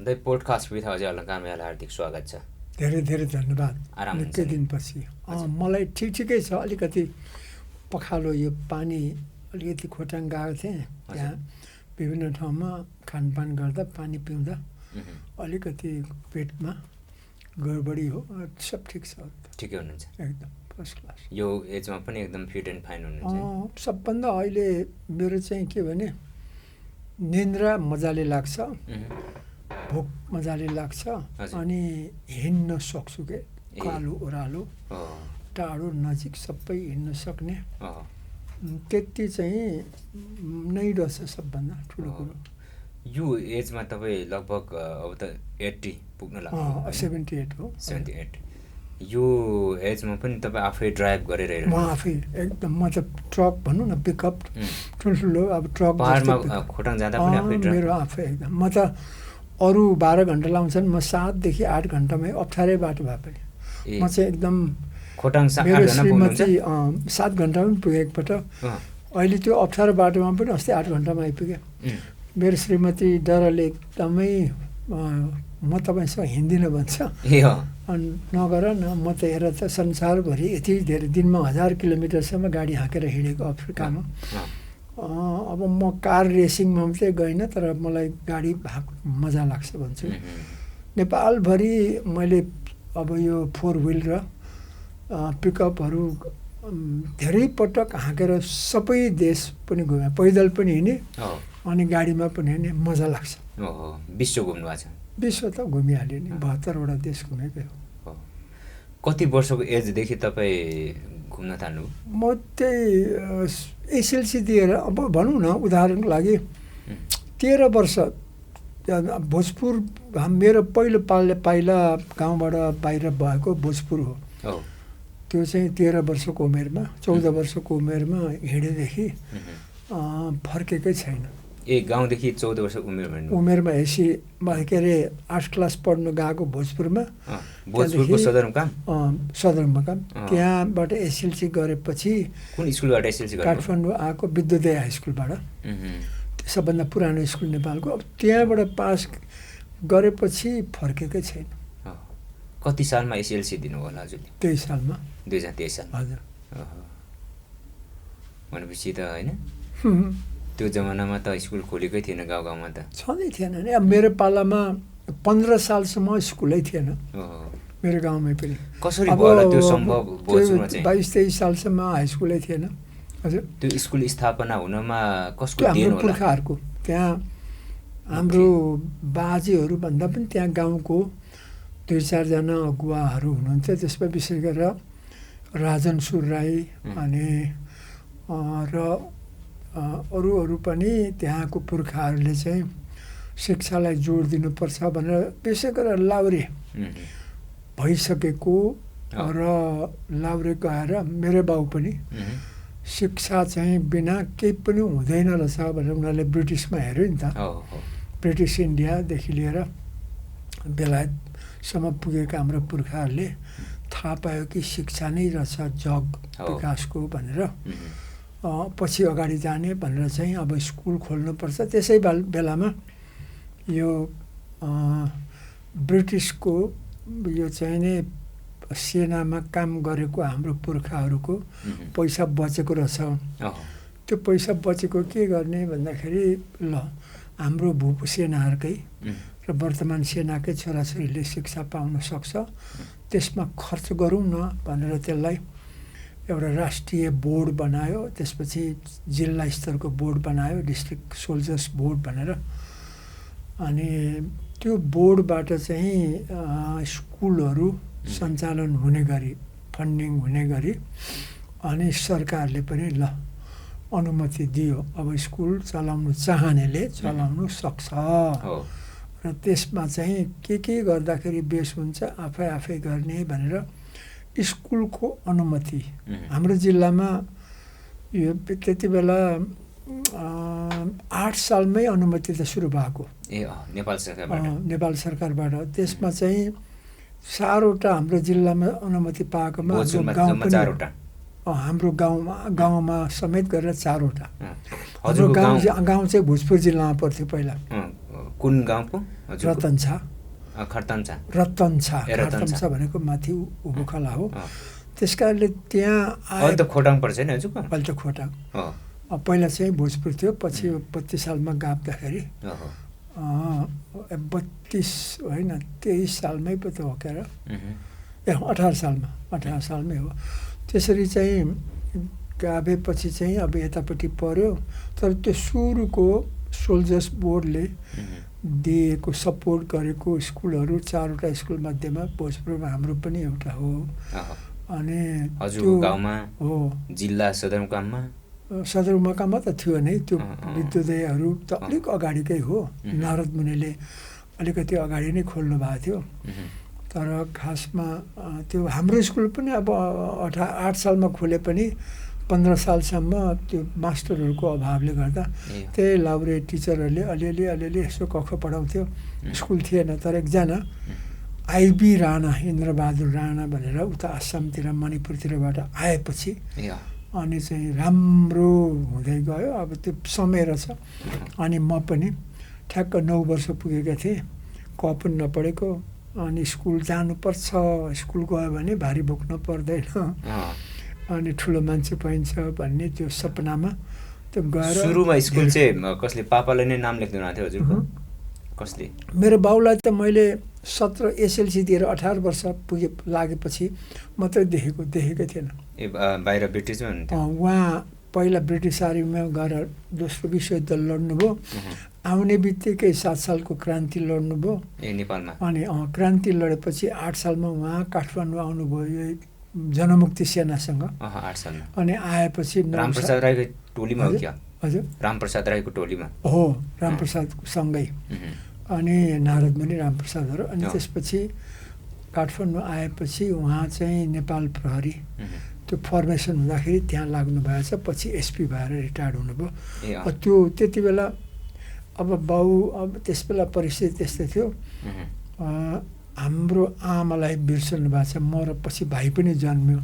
The podcast with Ajay अलङ्कारमा यहाँलाई हार्दिक स्वागत छ। धेरै धेरै धन्यवाद। आराम हुन्छ निकै नि? दिनपछि मलाई ठिकै छ। अलिकति पखालो यो पानी अलिकति खोटाङ गएको थिएँ त्यहाँ विभिन्न ठाउँमा खानपान गर्दा पानी पिउँदा अलिकति पेटमा गडबडी हो। सब ठिक छ, ठिकै हुनुहुन्छ? एकदम फर्स्ट क्लास। यो एजमा पनि एकदम फिट एन्ड फाइन हुनुहुन्छ? सबभन्दा अहिले मेरो चाहिँ के भने निन्द्रा मजाले लाग्छ, भोक मजाले लाग्छ, अनि हिँड्न सक्छु के कालो ओह्रालो टाढो नजिक सबै हिँड्न सक्ने, त्यति चाहिँ नै रहेछ सबभन्दा ठुलो कुरो। यो एजमा तपाईँ लगभग अब त 80 पुग्न लाग्यो। 78 हो। 78। यो एजमा पनि तपाईँ आफै ड्राइभ गरेर म आफै एकदम, म त ट्रक भनौँ न, पिकअप ठुल्ठुलो अब ट्रक पहाडमा खोटाङ जाँदा पनि आफै ड्राइभ? मेरो आफै एकदम। म त अरू 12 घन्टा लाउँछन्, म 7 देखि 8 घन्टामै अप्ठ्यारै बाटो भए पनि म चाहिँ एकदम। खोटाङ मेरो श्रीमती 7 घन्टामा पनि पुगे एकपल्ट। अहिले त्यो अप्ठ्यारो बाटोमा पनि अस्ति 8 घन्टामा आइपुगेँ। मेरो श्रीमती डरले एकदमै म तपाईँसँग हिँड्दिनँ भन्छ। अनि नगर न, म त हेर त संसारभरि यति धेरै दिनमा 1000 किलोमिटरसम्म गाडी हाँकेर हिँडेको अफ्रिकामा। अब म कार रेसिङमा चाहिँ गइनँ, तर मलाई गाडी मजा लाग्छ भन्छु। नेपालभरि मैले अब यो 4 व्हिल र पिकअपहरू धेरै पटक हाँकेर सबै देश पनि घुमेँ। पैदल पनि हिँडेँ अनि गाडीमा पनि हिँडेँ, मजा लाग्छ। विश्व घुम्नु भएको छ? विश्व त घुमिहाल्यो नि, 72 वटा देश घुमेकै हो। कति वर्षको एजदेखि तपाईँ घुम्न थाल्नु? म त्यही एसएलसी दिएर, अब भनौँ न उदाहरणको लागि 13 वर्ष भोजपुर मेरो पहिलो पाइला गाउँबाट बाहिर भएको भोजपुर हो। त्यो चाहिँ 13 वर्षको उमेरमा, 14 वर्षको उमेरमा हिँडेदेखि फर्केकै छैन। गाउँदेखि 14 वर्ष उमेरमा हेसी के अरे 8 क्लास पढ्नु गएको भोजपुरमा। भोजपुरको सदरमुकाम? सदरमुकाम। त्यहाँबाट एसएलसी गरेपछि कुन स्कुलबाट एसएलसी गर्नु? काठमाडौँ आएको विद्योदय हाई स्कुलबाट, सबभन्दा पुरानो स्कुल नेपालको। अब त्यहाँबाट पास गरेपछि फर्केकै छैन। कति सालमा एसएलसी दिनु होला हजुरले? 23 सालमा। 2023 सालमा? हजुर। भनेपछि त होइन, त्यो जमानामा त स्कुल खोलेकै थिएन गाउँ गाउँमा त? छँदै थिएन नि। अब मेरो पालामा 15 सालसम्म स्कुलै थिएन मेरो गाउँमै पनि। कसरी भयो त्यो सम्भव? 22-23 सालसम्म हाई स्कुलै थिएन। हजुर। त्यो स्कुल स्थापना हुनमा कसको देन हाम्रो होला? पुर्खाहरूको। त्यहाँ हाम्रो बाजेहरू भन्दा पनि त्यहाँ गाउँको 2-4 जना अगुवाहरू हुनुहुन्थ्यो। त्यसमा विशेष गरेर राजन सुर राई अनि र अरू पनि त्यहाँको पुर्खाहरूले चाहिँ शिक्षालाई जोड दिनुपर्छ भनेर विशेष गरेर लाउरे भइसकेको र लाउरे गएर मेरो बाउ पनि शिक्षा चाहिँ बिना केही पनि हुँदैन रहेछ भनेर उनीहरूले ब्रिटिसमा हेऱ्यो नि त। ब्रिटिस इन्डियादेखि लिएर बेलायतसम्म पुगेका हाम्रो पुर्खाहरूले थाहा पायो कि शिक्षा नै रहेछ जग विकासको भनेर पछि अगाडि जाने भनेर चाहिँ अब स्कुल खोल्नुपर्छ। त्यसै बेलामा यो ब्रिटिसको यो चाहिँ नै सेनामा काम गरेको हाम्रो पुर्खाहरूको पैसा बचेको रहेछ। त्यो पैसा बचेको के गर्ने भन्दाखेरि ल हाम्रो सेनाहरूकै र वर्तमान सेनाकै छोराछोरीले शिक्षा पाउन सक्छ, त्यसमा खर्च गरौँ न भनेर त्यसलाई एउटा राष्ट्रिय बोर्ड बनायो। त्यसपछि जिल्ला स्तरको बोर्ड बनायो, डिस्ट्रिक्ट सोल्जर्स बोर्ड भनेर। अनि त्यो बोर्डबाट चाहिँ स्कुलहरू सञ्चालन हुने गरी, फन्डिङ हुने गरी अनि सरकारले पनि ल अनुमति दियो, अब स्कुल चलाउनु चाहनेले चलाउनु सक्छ। र त्यसमा चाहिँ के गर्दाखेरि बेस हुन्छ आफै गर्ने भनेर स्कुलको अनुमति हाम्रो जिल्लामा यो त्यति बेला 8 सालमै अनुमति त सुरु भएको। नेपाल सरकारबाट। त्यसमा चाहिँ 4 वटा हाम्रो जिल्लामा अनुमति पाएकोमा गाउँ पनि हाम्रो गाउँमा समेत गरेर 4 वटा। हाम्रो गाउँ चाहिँ भोजपुर जिल्लामा पर्थ्यो पहिला। कुन गाउँको हजुरको? रतनछा खर्तन्चा रतनछा भनेको माथि उभोखला हो। त्यस कारणले त्यहाँ अहिले त खोटाङ पर्छ नि हजुरको? अहिले त खोटाङ। पहिला चाहिँ भोजपुर थियो, पछि 32 सालमा गाप्दाखेरि 32 होइन 23 सालमै पो त हो क्या र 18 सालमै हो। त्यसरी चाहिँ गाभेपछि चाहिँ अब यतापट्टि पर्यो। तर त्यो सुरुको सोल्जर्स बोर्डले दिएको सपोर्ट गरेको स्कुलहरू 4वटा स्कुल मध्येमा भोजपुरमा हाम्रो पनि एउटा हो। अनि हजुरको गाउँमा हो जिल्ला सदरमुकाममा त थियो नै। त्यो विद्योदयहरू त अलिक अगाडिकै हो। नारद मुनिले अलिकति अगाडि नै खोल्नु भएको थियो। तर खासमा त्यो हाम्रो स्कुल पनि अब 8 सालमा खोले पनि 15 सालसम्म त्यो मास्टरहरूको अभावले गर्दा त्यही लाउरे टिचरहरूले अलिअलि यसो कक्ष पढाउँथ्यो। स्कुल थिएन। तर एकजना आइबी राणा, इन्द्रबहादुर राणा भनेर उता आसामतिर मणिपुरतिरबाट आएपछि अनि चाहिँ राम्रो हुँदै गयो। अब त्यो समय रहेछ। अनि म पनि ठ्याक्क 9 वर्ष पुगेका थिएँ, क पनि नपढेको। अनि स्कुल जानुपर्छ, स्कुल गयो भने भारी बोक्न पर्दैन, अनि ठुलो मान्छे पाइन्छ भन्ने त्यो सपनामा त्यो गएर। सुरुमा स्कुल चाहिँ कसले पापाले नै नाम लेख्नु भएको थियो हजुरको? कसले? मेरो बाउलाई त मैले 17 एसएलसी दिएर 18 वर्ष लागेपछि मात्रै देखेकै थिएन। बाहिर ब्रिटिसमा हुनुहुन्थ्यो? उहाँ पहिला ब्रिटिस आर्मीमा गएर दोस्रो विश्वयुद्ध लड्नुभयो। आउने बित्तिकै 7 सालको क्रान्ति लड्नुभयो नेपालमा। अनि क्रान्ति लडेपछि 8 सालमा उहाँ काठमाडौँ आउनुभयो यो जनमुक्ति सेनासँग। 8 सालमा। अनि आएपछि रामप्रसाद राईको टोलीमा हो क्या? हजुर, रामप्रसाद राईको टोलीमा हो, रामप्रसादसँगै। अनि नारद मुनि रामप्रसादहरू। अनि त्यसपछि काठमाडौँ आएपछि उहाँ चाहिँ नेपाल प्रहरी त्यो फर्मेसन हुँदाखेरि त्यहाँ लाग्नु भएछ। पछि एसपी भएर रिटायर्ड हुनुभयो। त्यो त्यति बेला अब बाउ अब त्यस बेला परिस्थिति त्यस्तै थियो। हाम्रो आमालाई बिर्सनु भएको छ। म र पछि भाइ पनि जन्मियो।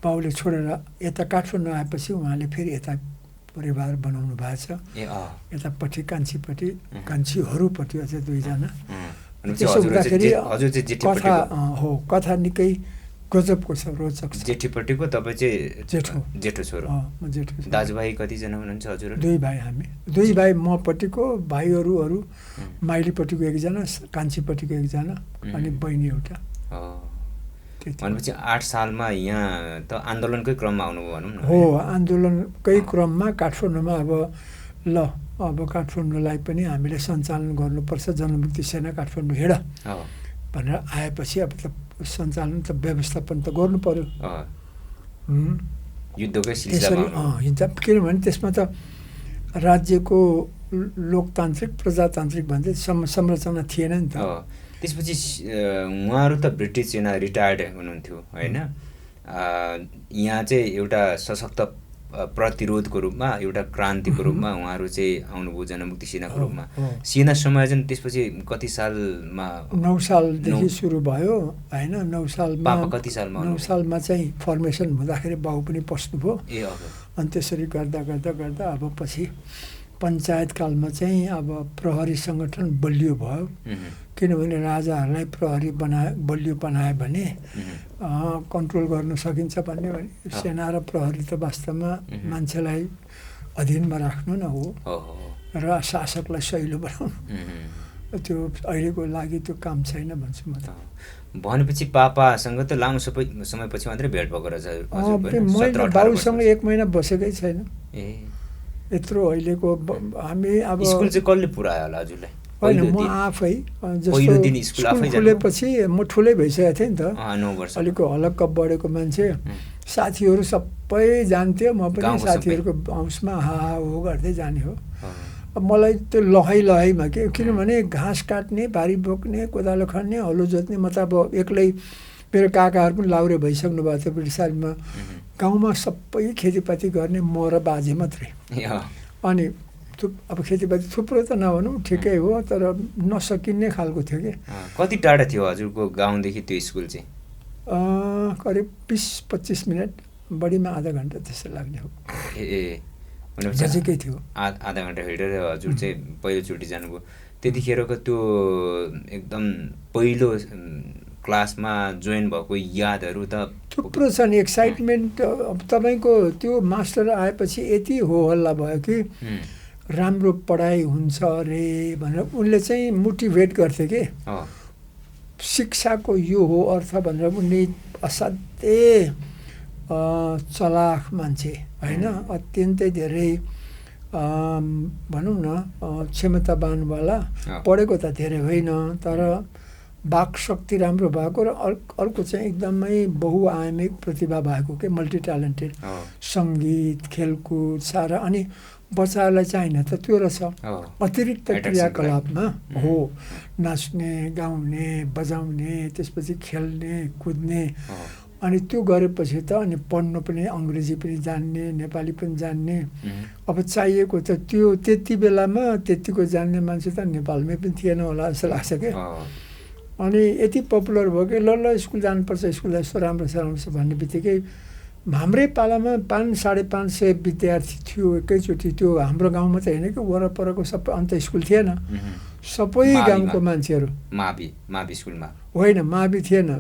बाउले छोडेर यता काठमाडौँ आएपछि उहाँले फेरि यता परिवार बनाउनु भएको छ। यतापट्टि कान्छीहरूपट्टि अझै 2जना। त्यसो हुँदाखेरि कथा निकै गजबको छ, रोचक छ। जेठीपट्टिको तपाईँ चाहिँ जेठो छोरो? म जेठो। दाजुभाइ कतिजना हुनुहुन्छ हजुर? 2 भाइ हामी। 2 भाइ मपट्टिको, भाइहरू माइलीपट्टिको 1जना, कान्छीपट्टिको 1जना, अनि बहिनी एउटा। भनेपछि 8 सालमा यहाँ त आन्दोलनकै क्रममा आउनुभयो भनौँ न? हो, आन्दोलनकै क्रममा काठमाडौँमा अब काठमाडौँलाई पनि हामीले सञ्चालन गर्नुपर्छ, जनमुक्ति सेना काठमाडौँ हिँड भनेर आएपछि अब त सञ्चालन त व्यवस्थापन त गर्नु पर्यो। युद्धकै सिलसिलामा हिंसा, किनभने त्यसमा त राज्यको लोकतान्त्रिक प्रजातान्त्रिक भन्दै संरचना थिएन नि त। त्यसपछि उहाँहरू त ब्रिटिस सेना रिटायर्ड हुनुहुन्थ्यो होइन? यहाँ चाहिँ एउटा सशक्त प्रतिरोधको रूपमा, एउटा क्रान्तिको रूपमा उहाँहरू चाहिँ आउनुभयो जनमुक्ति सेनाको रूपमा। सेना समायोजन त्यसपछि कति सालमा? 9 सालदेखि सुरु भयो होइन? 9 सालमा। पापा कति सालमा? 9 सालमा चाहिँ फर्मेसन हुँदाखेरि बाउ पनि पस्नुभयो। अनि त्यसरी गर्दा अब पछि पञ्चायतकालमा चाहिँ अब प्रहरी सङ्गठन बलियो भयो। किनभने राजाहरूलाई प्रहरी बलियो बनायो भने कन्ट्रोल गर्नु सकिन्छ भन्ने। सेना र प्रहरी त वास्तवमा मान्छेलाई अधीनमा राख्नु न हो र शासकलाई सहिलो बनाउनु। त्यो अहिलेको लागि त्यो काम छैन भन्छु म त। भनेपछि पापासँग त लामो समयपछि मात्रै भेट भएको रहेछ? मैले बाउसँग 1 महिना बसेकै छैन। यत्रो अहिलेको हामी अब स्कुल चाहिँ कसले पुऱ्यायो होला हजुरलाई? होइन, म आफै। जस्तो स्कुल खुलेपछि म ठुलै भइसकेको थिएँ नि त, 9 वर्ष। अलिक हलक्क बढेको मान्छे। साथीहरू सबै जान्थ्यो, म पनि साथीहरूको हाउसमा हा हो गर्दै जाने हो। मलाई त्यो लहाइमा किनभने घाँस काट्ने, भारी बोक्ने, कोदालो खन्ने, हलो जोत्ने, म त अब एक्लै। मेरो काकाहरू पनि लाउरे भइसक्नु भएको थियो ब्रिटिस आर्मीमा। गाउँमा सबै खेतीपाती गर्ने म र बाजे मात्रै। अनि अब खेतीपाती थुप्रो त नभनौँ, ठिकै हो, तर नसकिने खालको थियो कि। कति टाढा थियो हजुरको गाउँदेखि त्यो स्कुल चाहिँ? करिब 20-25 मिनट, बढीमा आधा घन्टा त्यसो लाग्ने हो। नजिकै थियो। आधा घन्टा हिँडेर हजुर चाहिँ पहिलोचोटि जानुभयो। त्यतिखेरको त्यो एकदम पहिलो क्लासमा जोइन भएको यादहरू त थुप्रो छन्। एक्साइटमेन्ट अब तपाईँको त्यो मास्टर आएपछि यति हो हल्ला भयो कि राम्रो पढाइ हुन्छ अरे भनेर उनले चाहिँ मोटिभेट गर्थे कि शिक्षाको यो हो अर्थ भनेर। उनले असाध्यै चलाख मान्छे होइन, अत्यन्तै धेरै भनौँ न क्षमतावानवाला, पढेको त धेरै होइन तर वाक्शक्ति राम्रो भएको र अर्को चाहिँ एकदमै बहुआयामिक प्रतिभा भएको के, मल्टी ट्यालेन्टेड, सङ्गीत खेलकुद सारा। अनि बच्चाहरूलाई चाहिने त त्यो रहेछ अतिरिक्त क्रियाकलापमा हो, नाच्ने गाउने बजाउने त्यसपछि खेल्ने कुद्ने। अनि त्यो गरेपछि त अनि पढ्नु पनि अङ्ग्रेजी पनि जान्ने नेपाली पनि जान्ने। अब चाहिएको त त्यो त्यति बेलामा त्यतिको जान्ने मान्छे त नेपालमै पनि थिएन होला जस्तो लाग्छ क्या। अनि यति पपुलर भयो कि ल ल स्कुल जानुपर्छ, स्कुल यस्तो राम्रो छ भन्ने बित्तिकै हाम्रै पालामा 500-550 विद्यार्थी थियो एकैचोटि। त्यो हाम्रो गाउँमा त होइन कि वरपरको सबै अन्त स्कुल थिएन, सबै गाउँको मान्छेहरू। मावि स्कुलमा होइन, मावि थिएन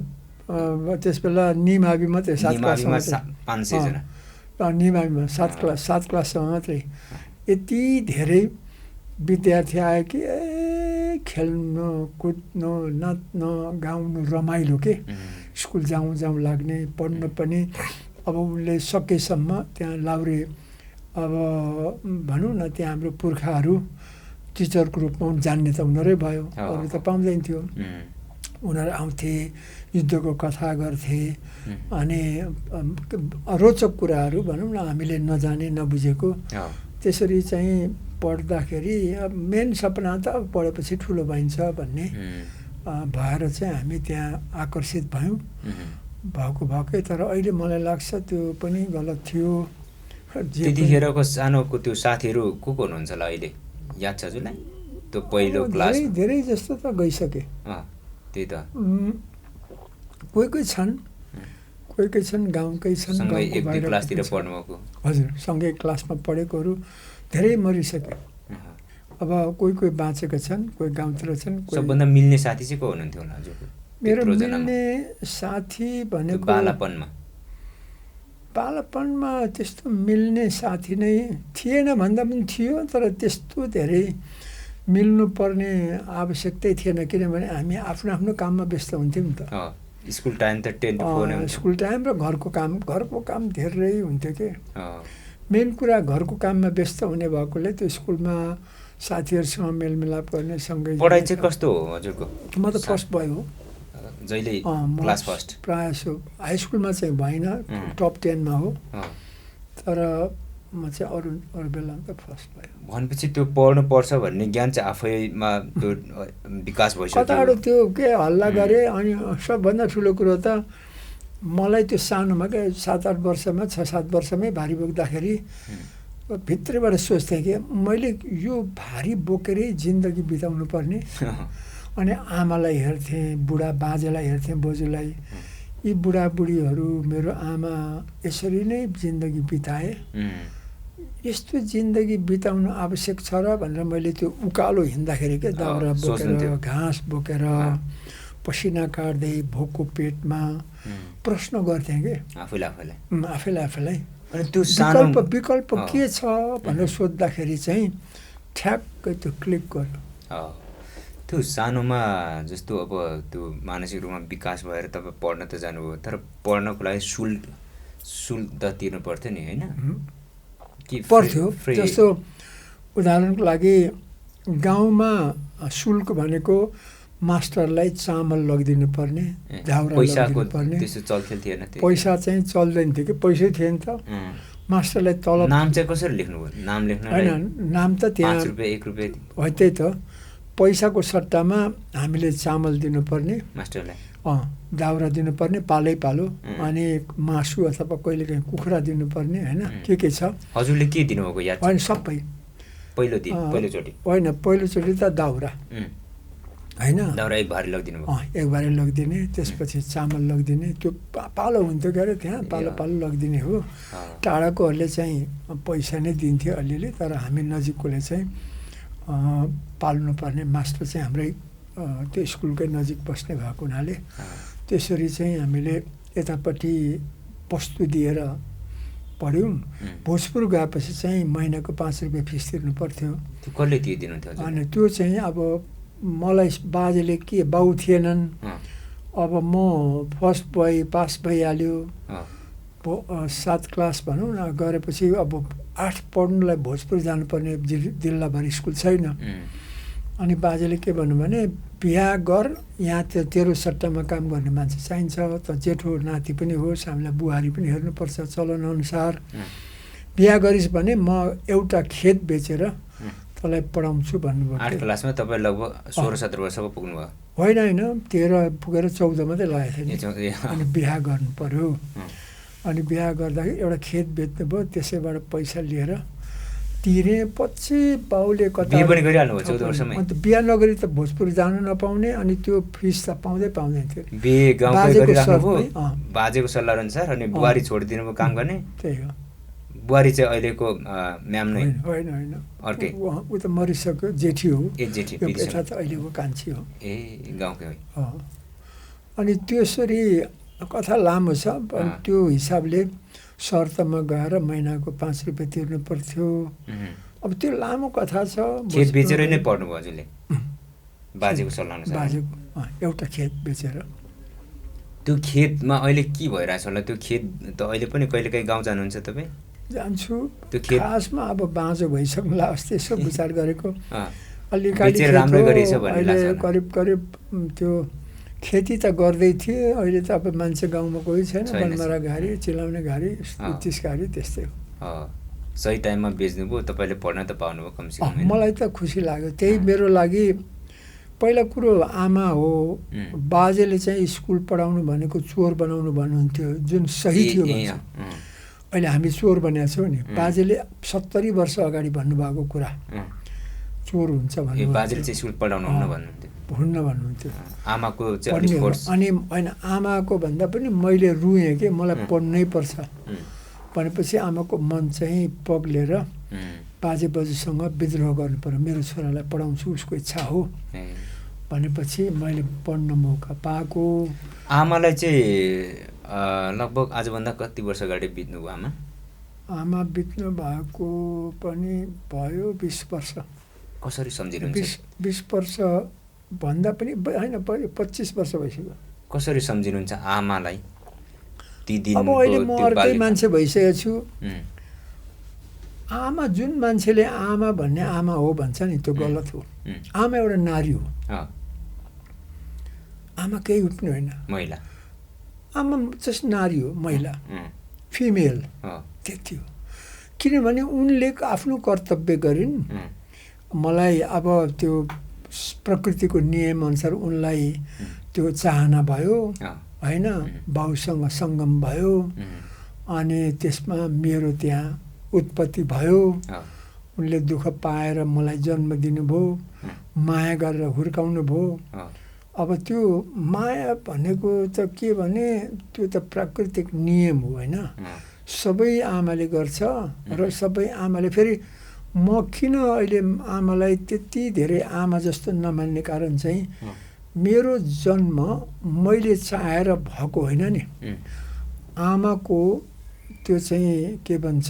त्यस बेला, निमावि मात्रै 7 क्लासमा 500 जना निमाविमा 7 क्लाससम्म मात्रै। यति धेरै विद्यार्थी आयो कि खेल्नु कुद्नु नाच्नु गाउनु रमाइलो के। स्कुल जाउँ लाग्ने, पढ्नु पनि। अब उसले सकेसम्म त्यहाँ लाउरे अब भनौँ न त्यहाँ हाम्रो पुर्खाहरू टिचरको रूपमा जान्ने त उनीहरू भयो, अरू त पाउँदैन थियो। उनीहरू आउँथे, युद्धको कथा गर्थे अनि रोचक कुराहरू भनौँ न हामीले नजाने नबुझेको। त्यसरी चाहिँ पढ्दाखेरि मेन सपना त अब पढेपछि ठुलो भइन्छ भन्ने भएर चाहिँ हामी त्यहाँ आकर्षित भयौँ भएकै। तर अहिले मलाई लाग्छ त्यो पनि गलत थियो। त्यतिखेरको सानोको त्यो साथीहरू को हुनुहुन्छ होला अहिले, याद छ हजुरलाई? त्यो पहिलो क्लास धेरै जस्तो त गइसके। त्यही त कोही छन् गाउँकै छन्, एक क्लासतिर पढ्नुभएको। हजुर, सँगै क्लासमा पढेकोहरू धेरै मरिसके। अब कोही बाँचेका छन्, कोही गाउँतिर छन्। सबभन्दा मिल्ने साथी चाहिँ को हुनुहुन्थ्यो होला हजुरको? मेरो मिल्ने साथी भनेको बालापनमा त्यस्तो मिल्ने साथी नै थिएन भन्दा पनि थियो, तर त्यस्तो धेरै मिल्नुपर्ने आवश्यकतै थिएन किनभने हामी आफ्नो काममा व्यस्त हुन्थ्यौँ नि त। स्कुल टाइम त 10 to 4 नै स्कुल टाइम र घरको काम धेरै हुन्थ्यो के। मेन कुरा घरको काममा व्यस्त हुने भएकोले त्यो स्कुलमा साथीहरूसँग मेलमिलाप गर्ने सँगै। पढाइ चाहिँ कस्तो हो हजुरको? म त फर्स्ट बोय हो जहिले, क्लास फर्स्ट प्रायः सो। हाई स्कुलमा चाहिँ भएन, टप 10 मा हो, तर म चाहिँ अरू बेला त फर्स्ट भयो। भनेपछि त्यो पढ्नु पर्छ भन्ने ज्ञान चाहिँ आफैमा त्यो विकास भइसक्यो। कताबाट त्यो के हल्ला गरे। अनि सबभन्दा ठुलो कुरो त मलाई त्यो सानोमा क्या 7-8 वर्षमा 6-7 वर्षमै भारी बोक्दाखेरि भित्रैबाट सोच्थेँ कि मैले यो भारी बोकेरै जिन्दगी बिताउनु पर्ने। अनि आमालाई हेर्थेँ, बुढा बाजेलाई हेर्थेँ, बोजूलाई। यी बुढाबुढीहरू मेरो आमा यसरी नै जिन्दगी बिताए, यस्तो जिन्दगी बिताउनु आवश्यक छ र भनेर मैले त्यो उकालो हिँड्दाखेरि क्या दाउरा बोकेर घाँस बोकेर पसिना काट्दै भोको पेटमा प्रश्न गर्थेँ कि आफैलाई अनि त्यो विकल्प के छ भनेर सोद्धाखेरि चाहिँ ठ्याक्कै त्यो क्लिक गर्यो। त्यो सानोमा जस्तो अब त्यो मानसिक रूपमा विकास भएर तपाईँ पढ्न त जानुभयो, तर पढ्नको लागि शुल्क त तिर्नु पर्थ्यो नि होइन? पर्थ्यो। जस्तो उदाहरणको लागि गाउँमा शुल्क भनेको मास्टरलाई चामल लगिदिनु पर्ने, झाउरा लगिदिनु पर्ने। पैसा चाहिँ चल्दैन थियो कि, पैसै थिएन त। मास्टरलाई तलब। नाम चाहिँ कसरी लेख्नुभयो? नाम लेख्न होइन, नाम त त्यहाँ 5 रुपैयाँ 1 रुपैयाँ हो। त्यही त पैसाको सट्टामा हामीले चामल दिनुपर्ने मास्टरलाई, दाउरा दिनुपर्ने पालै पालो, अनि मासु अथवा कहिलेकाहीँ कुखुरा दिनुपर्ने होइन, के छ। हजुरले के दिनुभएको याद? होइन, सबै पहिलोचोटि होइन, पहिलोचोटि त दाउरा होइन दाउरा एक भारी लगिदिनु भयो एक बारे लगिदिने त्यसपछि चामल लगिदिने त्यो पालो हुन्थ्यो के अरे त्यहाँ पालो पालो लगिदिने हो टाढाकोहरूले चाहिँ पैसा नै दिन्थ्यो अलिअलि तर हामी नजिककोले चाहिँ पाल्नुपर्ने मास्टर चाहिँ हाम्रै त्यो स्कुलकै नजिक बस्ने भएको हुनाले त्यसरी चाहिँ हामीले यतापट्टि वस्तु दिएर पढ्यौँ भोजपुर गएपछि चाहिँ महिनाको 5 रुपियाँ फिस तिर्नु पर्थ्यो कसले दिनुहुन्थ्यो अनि त्यो चाहिँ अब मलाई बाजेले के बाउ थिएनन् अब म फर्स्ट पास भइहाल्यो 7 क्लास भनौँ न गरेपछि अब 8 पढ्नुलाई भोजपुर जानुपर्ने जिल्लाभरि स्कुल छैन अनि बाजेले के भन्नु भने बिहा गर यहाँ तेरो सट्टामा काम गर्ने मान्छे चाहिन्छ त जेठो नाति पनि होस् हामीलाई बुहारी पनि हेर्नुपर्छ चलनअनुसार बिहा गरिस् भने म एउटा खेत बेचेर तँलाई पढाउँछु भन्नुभयो 8 क्लासमा तपाईँ लगभग 16-17 वर्षको पुग्नुभयो होइन 13 पुगेर 14 मात्रै लागेको थियो अनि बिहा गर्नु पर्यो अनि बिहा गर्दाखेरि एउटा खेत बेच्नु भयो त्यसैबाट पैसा लिएर तिरे पछि बाउले कता बिहे पनि गरिहाल्नु भयो 14 वर्षमै अन्त बिहा नगरी त भोजपुर जानु नपाउने अनि त्यो फिस त पाउँदैन थियो बिहे गाउँकै गरिराख्नुभयो बाजेको सल्लाह अनुसार अनि बुहारी छोडिदिनु भयो काम गर्ने त्यही हो बुहारी चाहिँ अहिलेको म्याम नै होइन अर्कै ऊ त मरिसक्यो जेठी हो जेठी यता त अहिलेको कान्छी हो गाउँकै हो अनि त्यसरी कथा लामो छ त्यो हिसाबले शर्तमा गएर महिनाको 5 रुपियाँ तिर्नु पर्थ्यो अब त्यो लामो कथा छ खेत बेचेर नै पढ्नुभयो हजुरले बाजेको सल्लाह अनुसार बाजेको एउटा खेत बेचेर त्यो खेतमा अहिले के भइरहेछ होला त्यो खेत त अहिले पनि कहिलेकाहीँ गाउँ जानुहुन्छ तपाईँ जान्छु त्यो खेत खासमा अब बाँझो भइसक्नुला अस्ति यसो विचार गरेको बेचेर राम्रो गरेछ भन्ने लाग्छ करिब त्यो खेती त गर्दै थिए अहिले त अब मान्छे गाउँमा कोही छैन बनमारा घारी चिलाउने घारी 30 घारी त्यस्तै हो सही टाइममा बेच्नुभयो तपाईँले पढ्न त पाउनुभयो कमसेकम मलाई त खुसी लाग्यो त्यही मेरो लागि पहिला कुरो आमा हो बाजेले चाहिँ स्कुल पढाउनु भनेको चोर बनाउनु भन्नुहुन्थ्यो जुन सही थियो अहिले हामी चोर बनेका छौँ नि बाजेले 70 वर्ष अगाडि भन्नुभएको कुरा चोर हुन्छ भन्नु बाजेले चाहिँ स्कुल पढाउनु हुन्न भन्नुहुन्थ्यो आमाको चाहिँ अनि होइन आमाको भन्दा पनि मैले रुएँ कि मलाई पढ्नै पर्छ भनेपछि आमाको मन चाहिँ पग्लेर बाजे बजूसँग विद्रोह गर्नु पर्यो मेरो छोरालाई पढाउँछु उसको इच्छा हो भनेपछि मैले पढ्न मौका पाएको आमालाई चाहिँ लगभग आजभन्दा कति वर्ष अगाडि बित्नुभयो आमा बित्नु भएको पनि भयो 20 वर्ष कसरी सम्झिनुहुन्छ 20 वर्ष भन्दा पनि होइन 25 वर्ष भइसक्यो कसरी सम्झिनुहुन्छ आमालाई ती दिन अब अहिले म अर्कै मान्छे भइसकेको छु आमा जुन मान्छेले आमा भन्ने आमा हो भन्छ नि त्यो गलत हो आमा एउटा नारी हो आमा केही पनि होइन महिला आमा जस्ट नारी हो महिला फिमेल त्यति हो किनभने उनले आफ्नो कर्तव्य गरिन् मलाई अब त्यो प्रकृतिको नियमअनुसार उनलाई त्यो चाहना भयो होइन बाउसँग सङ्गम भयो अनि त्यसमा मेरो त्यहाँ उत्पत्ति भयो उनले दुःख पाएर मलाई जन्म दिनुभयो माया गरेर हुर्काउनु भयो अब त्यो माया भनेको त के भने त्यो त प्राकृतिक नियम हो होइन सबै आमाले गर्छ र सबै आमाले फेरि म किन अहिले आमालाई त्यति धेरै आमा जस्तो नमान्ने कारण चाहिँ मेरो जन्म मैले चाहेर भएको होइन नि आमाको त्यो चाहिँ के भन्छ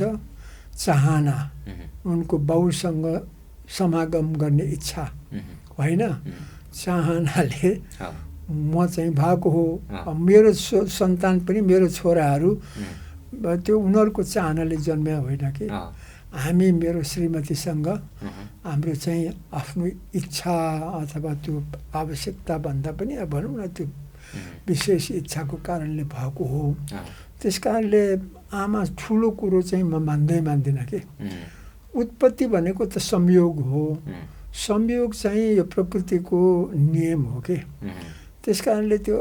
चाहना उनको बाउसँग समागम गर्ने इच्छा होइन चाहनाले म चाहिँ भएको हो मेरो सन्तान पनि मेरो छोराहरू त्यो उनीहरूको चाहनाले जन्म्या होइन कि हामी मेरो श्रीमतीसँग हाम्रो चाहिँ आफ्नो इच्छा अथवा त्यो आवश्यकता भन्दा पनि अब भनौँ न त्यो विशेष इच्छाको कारणले भएको हो त्यस कारणले आमा ठुलो कुरो चाहिँ म मान्दिनँ कि उत्पत्ति भनेको त संयोग हो संयोग चाहिँ यो प्रकृतिको नियम हो कि त्यस कारणले त्यो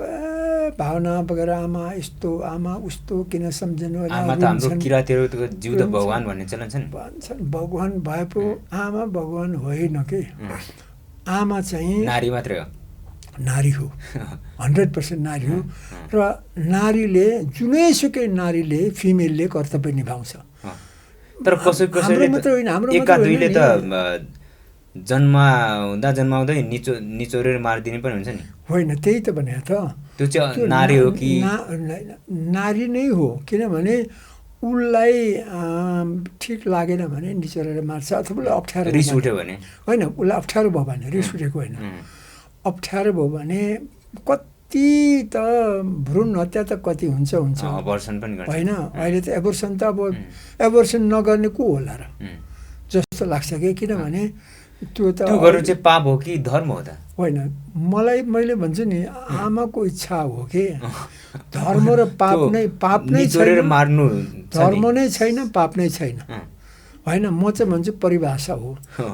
भावना वगैरह आमा यस्तो आमा उस्तो किन सम्झनु आमा त हाम्रो किरातीहरूको जिउँदो भगवान भन्ने चलन छ नि भन्छन् भगवान भए पो आमा भगवान होइन के आमा चाहिँ नारी मात्रै हो नारी हो, 100% नारी हो। र नारीले जुनैसुकै नारीले फिमेलले कर्तव्य निभाउँछ। तर कसैले एका दुईले त जन्माउँदै निचोरेर मारिदिने पनि हुन्छ नि। होइन, त्यही त भने त त्यो चाहिँ नारी हो कि नारी नै हो। किनभने उसलाई ठिक लागेन भने निचोरेर मार्छ, अथवा उसलाई अप्ठ्यारो रिस उठ्यो भने होइन, उसलाई अप्ठ्यारो भयो भने, रिस उठेको होइन, अप्ठ्यारो भयो भने कति त भ्रूण हत्या त कति हुन्छ अबर्सन पनि गर्छ होइन। अहिले त एबर्सन त अब एबर्सन नगर्ने को होला र जस्तो लाग्छ कि। किनभने त्यो गर्नु चाहिँ पाप हो कि धर्म हो त? होइन, मैले भन्छु नि, आमाको इच्छा हो कि। धर्म र पाप नै छैन, धर्म नै छैन, पाप नै छैन होइन। म चाहिँ भन्छु परिभाषा हो।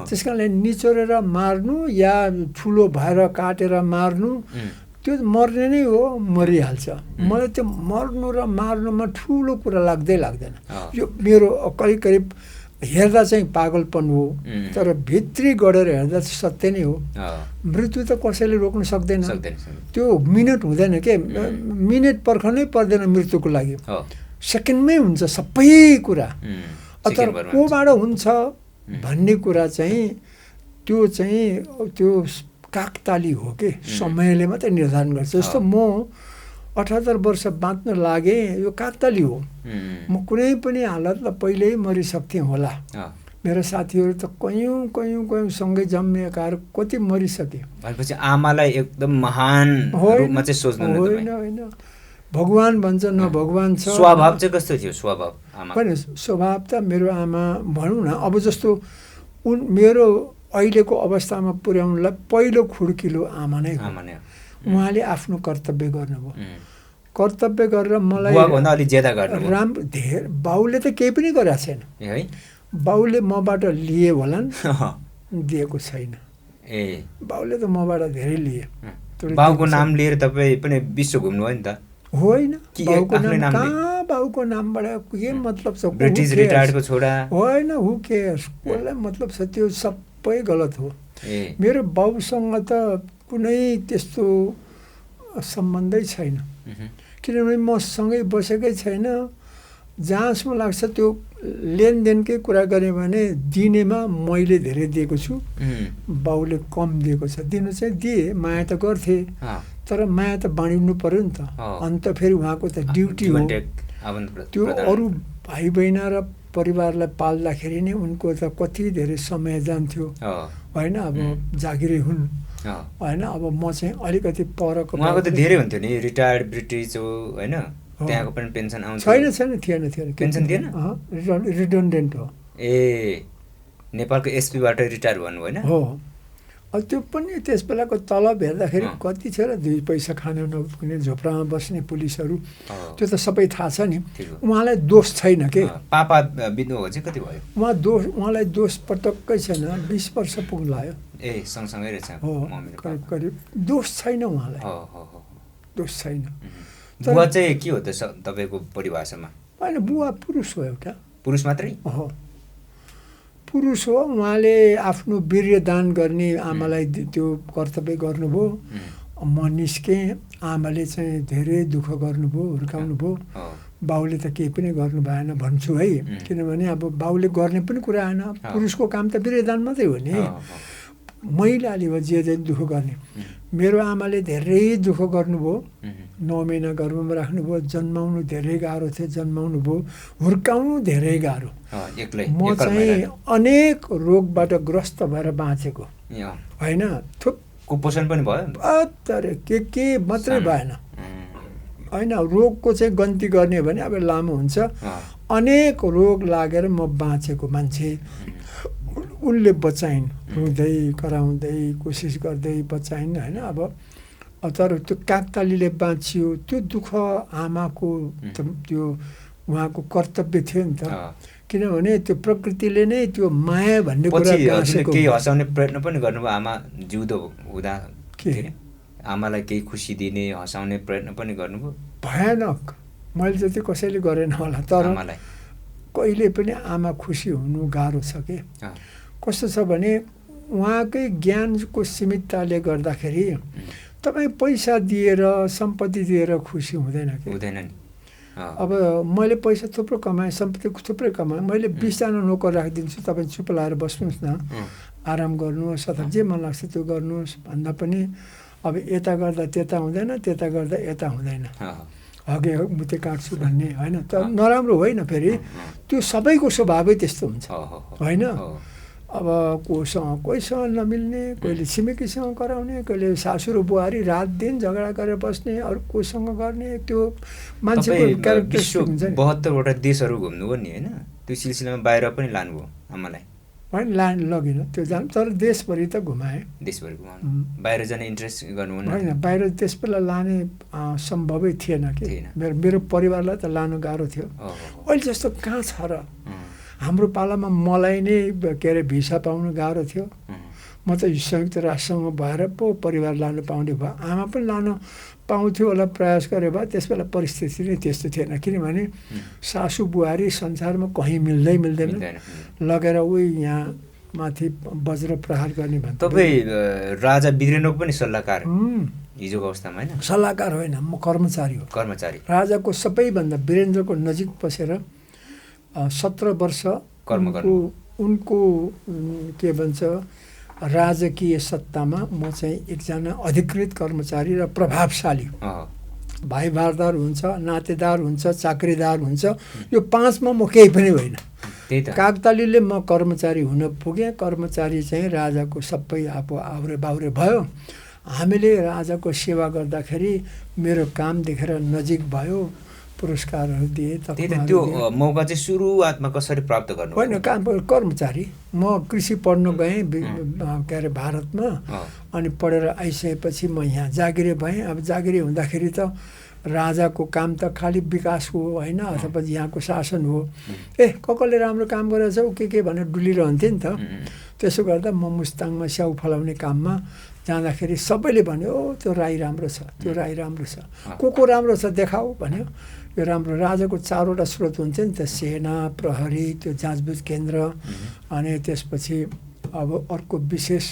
त्यस कारणले निचोरेर मार्नु या ठुलो भएर काटेर मार्नु त्यो मर्ने नै हो, मरिहाल्छ। मलाई त्यो मर्नु र मार्नुमा ठुलो कुरा लाग्दैन। यो मेरो करिब हेर्दा चाहिँ पागलपन हो, तर भित्री गढेर हेर्दा चाहिँ सत्य नै हो। मृत्यु त कसैले रोक्न सक्दैन, त्यो मिनट हुँदैन के, मिनट पर्खनै पर्दैन मृत्युको लागि, सेकेन्डमै हुन्छ सबै कुरा। तर कोबाट हुन्छ भन्ने कुरा चाहिँ त्यो काकताली हो कि, समयले मात्रै निर्धारण गर्छ। जस्तो म 78 वर्ष बाँच्न लागे, यो काकताली हो। म कुनै पनि हालतमा पहिल्यै मरिसक्थेँ होला। मेरो साथीहरू त कयौँ सँगै जन्मिएकाहरू कति मरिसके। भनेपछि आमालाई एकदम महान रूपमा चाहिँ सोच्नु होइन, भगवान भन्छ न, भगवान छ। स्वभाव चाहिँ कस्तो थियो स्वभाव आमा? होइन, स्वभाव त मेरो आमा भनौँ न, अब जस्तो मेरो अहिलेको अवस्थामा पुर्याउनलाई पहिलो खुड्किलो आमा नै हो। उहाँले आफ्नो कर्तव्य गर्नुभयो, कर्तव्य गरेर मलाई राम्रो बाउले त केही पनि गरेको छैन। बाउले मबाट लिए होलान्, दिएको छैन। बाउले त मबाट धेरै लिए। बाउको नाम लिएर तपाईँ पनि विश्व घुम्नुभयो नि त? होइन, बाउको नामबाट के मतलब छ? ब्रिटिस रिटायर्डको छोरा होइन, हु केयर्स, कसलाई मतलब छ? त्यो सबै गलत हो। मेरो बाउसँग त कुनै त्यस्तो सम्बन्धै छैन, किनभने म सँगै बसेकै छैन। जहाँसम्म लाग्छ त्यो लेनदेनकै कुरा गरेँ भने दिनेमा मैले धेरै दिएको छु, बाउले कम दिएको छ। दिनु चाहिँ दिए, माया त गर्थे, तर माया त बाँडिनु पर्यो नि त। अन्त फेरि उहाँको त ड्युटी हो। त्यो अरू भाइ बहिनी र परिवारलाई पाल्दाखेरि नै उनको त कति धेरै समय जान्थ्यो होइन। अब जागिरै हुन् होइन। अब म चाहिँ अलिकति परको, उहाँको त धेरै हुन्थ्यो नि, रिटायर्ड ब्रिटिस हो होइन, त्यहाँको पनि पेन्सन आउँछ? थिएन, पेन्सन थिएन, रिडन्डेन्ट हो। नेपालको एसपीबाट रिटायर भन्नु होइन? हो। त्यो पनि त्यस बेलाको तलब हेर्दाखेरि कति थियो र 2 पैसा खान नपुग्ने झोपडामा बस्ने पुलिसहरू, त्यो त सबै थाहा छ नि। उहाँलाई दोष छैन के। पापा बित्नु हो चाहिँ कति भयो? उहाँलाई दोष पटक्कै छैन, 20 वर्ष पुग्लायो। सँगसँगै रहेछ करिब दोष छैन उहाँलाई, दोष छैन। बुवा चाहिँ के हो त तपाईँको परिभाषामा? होइन, बुवा पुरुष हो, एउटा पुरुष मात्रै हो, पुरुष हो। उहाँले आफ्नो वीर्य दान गर्ने आमालाई त्यो कर्तव्य गर्नुभयो। म निस्केँ, आमाले चाहिँ धेरै दुःख गर्नुभयो, हुर्काउनु भयो। बाउले त केही पनि गर्नु भएन भन्छु है, किनभने अब बाउले गर्ने पनि कुरा आएन। पुरुषको काम त वीर्य दान मात्रै हो नि। महिलाले हो जे दुःख गर्ने। मेरो आमाले धेरै दुःख गर्नुभयो, 9 महिना गर्भमा राख्नुभयो, जन्माउनु धेरै गाह्रो थियो, जन्माउनु भयो, हुर्काउनु धेरै गाह्रो। म चाहिँ अनेक रोगबाट ग्रस्त भएर बाँचेको होइन। कुपोषण पनि भयो, तर के मात्रै भएन होइन। रोगको चाहिँ गन्ती गर्ने भने अब लामो हुन्छ। अनेक रोग लागेर म बाँचेको मान्छे। उनले बचाइन्, रुँदै कराउँदै कोसिस गर्दै बचाइन् होइन। अब तर त्यो काकतालीले बाँचियो, त्यो दुःख आमाको त्यो उहाँको कर्तव्य थियो नि त। किनभने त्यो प्रकृतिले नै त्यो माया भन्ने कुरा गाँसेको। केही हँसाउने प्रयत्न पनि गर्नुभयो आमा जिउँदो हुँदा? आमालाई केही खुसी दिने, हँसाउने प्रयत्न पनि गर्नुभयो? भयानक, मैले जति कसैले गरेन होला, तर कहिले पनि आमा खुसी हुनु गाह्रो छ कि। कस्तो छ भने उहाँकै ज्ञानको सीमितताले गर्दाखेरि, तपाईँ पैसा दिएर सम्पत्ति दिएर खुसी हुँदैन कि हुँदैन नि। अब मैले पैसा थुप्रो कमाएँ, सम्पत्ति थुप्रै कमाएँ, मैले 20जना नोकर राखिदिन्छु, तपाईँ चुप लाएर बस्नुहोस् न, आराम गर्नुहोस् अथवा जे मन लाग्छ त्यो गर्नुहोस् भन्दा पनि अब यता गर्दा त्यता हुँदैन, त्यता गर्दा यता हुँदैन, हगे मुते काट्छु भन्ने होइन। त नराम्रो होइन, फेरि त्यो सबैको स्वभावै त्यस्तो हुन्छ होइन। अब कोहीसँग नमिल्ने, कोहीले छिमेकीसँग कराउने, कहिले सासु र बुहारी रात दिन झगडा गरेर बस्ने, अरू कोसँग गर्ने, त्यो मान्छेको क्यारेक्टरिस्टिक हुन्छ नि। 72वटा देशहरू घुम्नुभयो नि होइन, त्यो सिलसिलामा बाहिर पनि लानुभयो आमालाई होइन? लगिनँ त्यो जानु, तर देशभरि त घुमाएँ। देशभरि घुमाउनु, बाहिर जाने इन्ट्रेस्ट गर्नुहुन्न? होइन, बाहिर त्यस बेला लाने सम्भवै थिएन कि, मेरो परिवारलाई त लानु गाह्रो थियो। अहिले जस्तो कहाँ छ र? हाम्रो पालामा मलाई नै के अरे भिसा पाउनु गाह्रो थियो। म त संयुक्त राष्ट्रसँग भएर पो परिवार लानु पाउने भयो। आमा पनि लानु पाउँथ्यो होला, प्रयास गरे भए। त्यस बेला परिस्थिति नै त्यस्तो थिएन, किनभने सासु बुहारी संसारमा कहीँ मिल्दैन, लगेर उही यहाँ माथि वज्र प्रहार गर्ने भन्दा। तपाईँ राजा वीरेन्द्रको पनि सल्लाहकार हिजोको अवस्थामा होइन? सल्लाहकार होइन, म कर्मचारी हो। कर्मचारी। राजाको सबैभन्दा वीरेन्द्रको नजिक बसेर 17 वर्ष उनको के भन्छ राजकीय सत्तामा म चाहिँ एकजना अधिकृत कर्मचारी र प्रभावशाली। भाइ भारदार हुन्छ, नातेदार हुन्छ, चाकरीदार हुन्छ, यो 5मा म केही पनि होइन। कागतालीले म कर्मचारी हुन पुगेँ। कर्मचारी चाहिँ राजाको सबै आउरे बाउरे भयो। हामीले राजाको सेवा गर्दाखेरि मेरो काम देखेर नजिक भयो, पुरस्कारहरू दिए। त्यो मौका चाहिँ सुरुवातमा कसरी प्राप्त गर्नु? होइन, काम कर्मचारी। म कृषि पढ्न गएँ के अरे भारतमा, अनि पढेर आइसकेपछि म यहाँ जागिरे भएँ। अब जागिरे हुँदाखेरि त राजाको काम त खालि विकास हो होइन, अथवा यहाँको शासन हो। कसले राम्रो काम गरेछ के भनेर डुलिरहन्थेँ नि त। त्यसो गर्दा म मुस्ताङमा स्याउ फलाउने काममा जाँदाखेरि सबैले भन्यो, ओ त्यो राई राम्रो छ, त्यो राई राम्रो छ, को राम्रो छ देखाऊ भन्यो। यो राम्रो, राजाको 4वटा स्रोत हुन्छ नि त, सेना, प्रहरी, त्यो जाँचबुझ केन्द्र, अनि त्यसपछि अब अर्को विशेष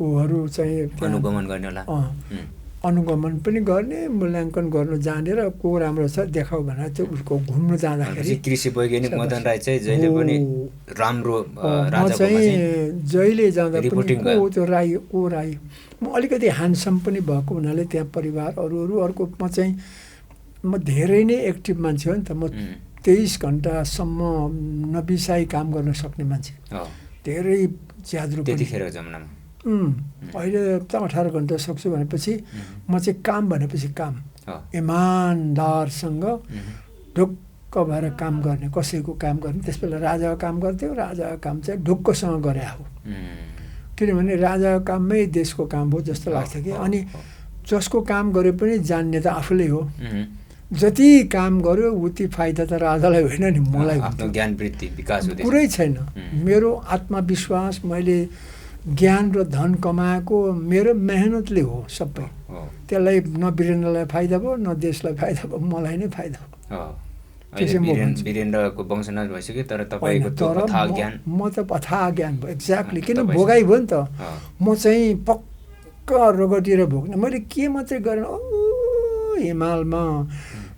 ऊहरू चाहिँ अनुगमन गर्ने होला। अनुगमन पनि गर्ने, मूल्याङ्कन गर्नु जानेर को राम्रो छ देखाऊ भनेर त्यो उसको घुम्नु जाँदाखेरि कृषि वैज्ञानिक मदन राई चाहिँ जहिले पनि राम्रो राजाको चाहिँ जहिले जाँदा पनि को त्यो राई, को राई। म अलिकति ह्यान्डसम पनि भएको हुनाले त्यहाँ परिवार अरू अर्को म धेरै नै एक्टिभ मान्छे हो नि त। म 23 घन्टासम्म नबिसाई काम गर्न सक्ने मान्छे, धेरै ज्याद्रो त्यतिखेर जमानामा। अहिले त 18 घन्टा सक्छु भनेपछि म चाहिँ काम भनेपछि काम, इमान्दारसँग ढुक्क भएर काम गर्ने, कसैको काम गर्ने। त्यसबेला राजाको काम गर्थ्यो, राजाको काम चाहिँ ढुक्कसँग गरे हो, किनभने राजाको काममै देशको काम हो जस्तो लाग्छ कि। अनि जसको काम गरे पनि जान्ने त आफूले हो, जति काम गर्यो उति फाइदा त राजालाई होइन नि, मलाई आफ्नो ज्ञान वृद्धि विकास हुँदैन, पुरै छैन। मेरो आत्मविश्वास, मैले ज्ञान र धन कमाएको मेरो मेहनतले हो सबै। त्यसलाई न वीरेन्द्रलाई फाइदा भयो, न देशलाई फाइदा भयो, मलाई नै फाइदा भयो। वीरेन्द्रको वंशनाथ भइसक्यो, तर तपाईँको अथाह ज्ञान। म त अथाह ज्ञान भयो, एक्ज्याक्टली, किन भोगाइ भयो नि त। म चाहिँ पक्का रगटेर भोग्ने। मैले के मात्रै गरेन, हिमालमा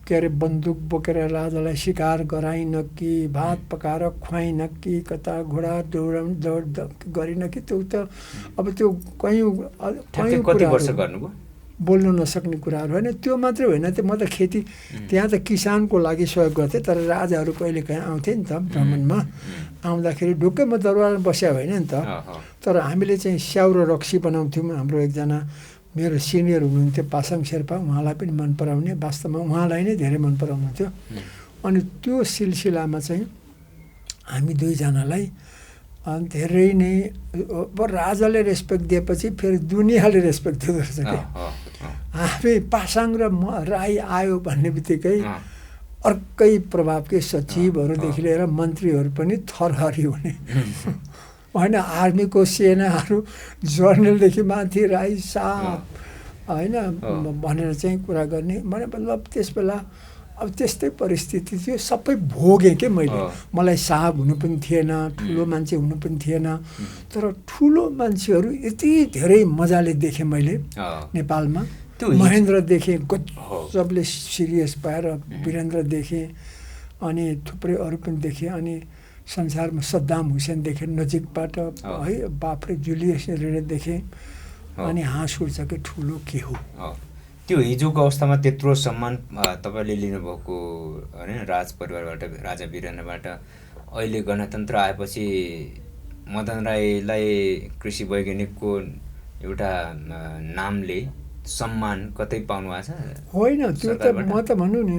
के अरे बन्दुक बोकेर राजालाई शिकार गराइन कि, भात पकाएर खुवाइन कि, कता घोडा दौड गरिन कि, त्यो त अब त्यो कहीँ कति वर्ष गर्नुभयो बोल्नु नसक्ने कुराहरू होइन। त्यो मात्रै होइन, म त खेती त्यहाँ त किसानको लागि सहयोग गर्थेँ, तर राजाहरू कहिले काहीँ आउँथे नि त भ्रमणमा। आउँदाखेरि ढुक्कै म दरबारमा बस्या होइन नि त। तर हामीले चाहिँ स्याउ र रक्सी बनाउँथ्यौँ। हाम्रो एकजना मेरो सिनियर हुनुहुन्थ्यो पासाङ शेर्पा, उहाँलाई पनि मन पराउने, वास्तवमा उहाँलाई नै धेरै मन पराउनुहुन्थ्यो। अनि त्यो सिलसिलामा चाहिँ हामी दुईजनालाई धेरै नै राजाले रेस्पेक्ट दिएपछि फेरि दुनियाँले रेस्पेक्ट दिँदो रहेछ क्या। हामी पासाङ र राई आयो भन्ने बित्तिकै अर्कै प्रभावकै सचिवहरूदेखि लिएर मन्त्रीहरू पनि थरहरी हुने होइन। आर्मीको सेनाहरू जर्नलदेखि माथि राई साहब होइन भनेर चाहिँ कुरा गर्ने। मतलब त्यस बेला अब त्यस्तै परिस्थिति थियो, सबै भोगेँ के मैले। मलाई साहब हुनु पनि थिएन, ठुलो मान्छे हुनु पनि थिएन, तर ठुलो मान्छेहरू यति धेरै मजाले देखेँ मैले नेपालमा। महेन्द्र देखेँ गजबले सिरियस भएर वीरेन्द्र देखेँ अनि थुप्रै अरू पनि देखेँ अनि संसारमा सद्दाम हुसेन देखेँ नजिकबाट है बाफ्रे जुलियस न्यारेरे देखेँ अनि हाँस उठ्छ कि ठुलो के हो। त्यो हिजोको अवस्थामा त्यत्रो सम्मान तपाईँले लिनुभएको होइन राज परिवारबाट राजा वीरेन्द्रबाट अहिले गणतन्त्र आएपछि मदन राईलाई कृषि वैज्ञानिकको एउटा नामले सम्मान कतै पाउनु भएको छ? होइन, त्यो त म त भन्नु नि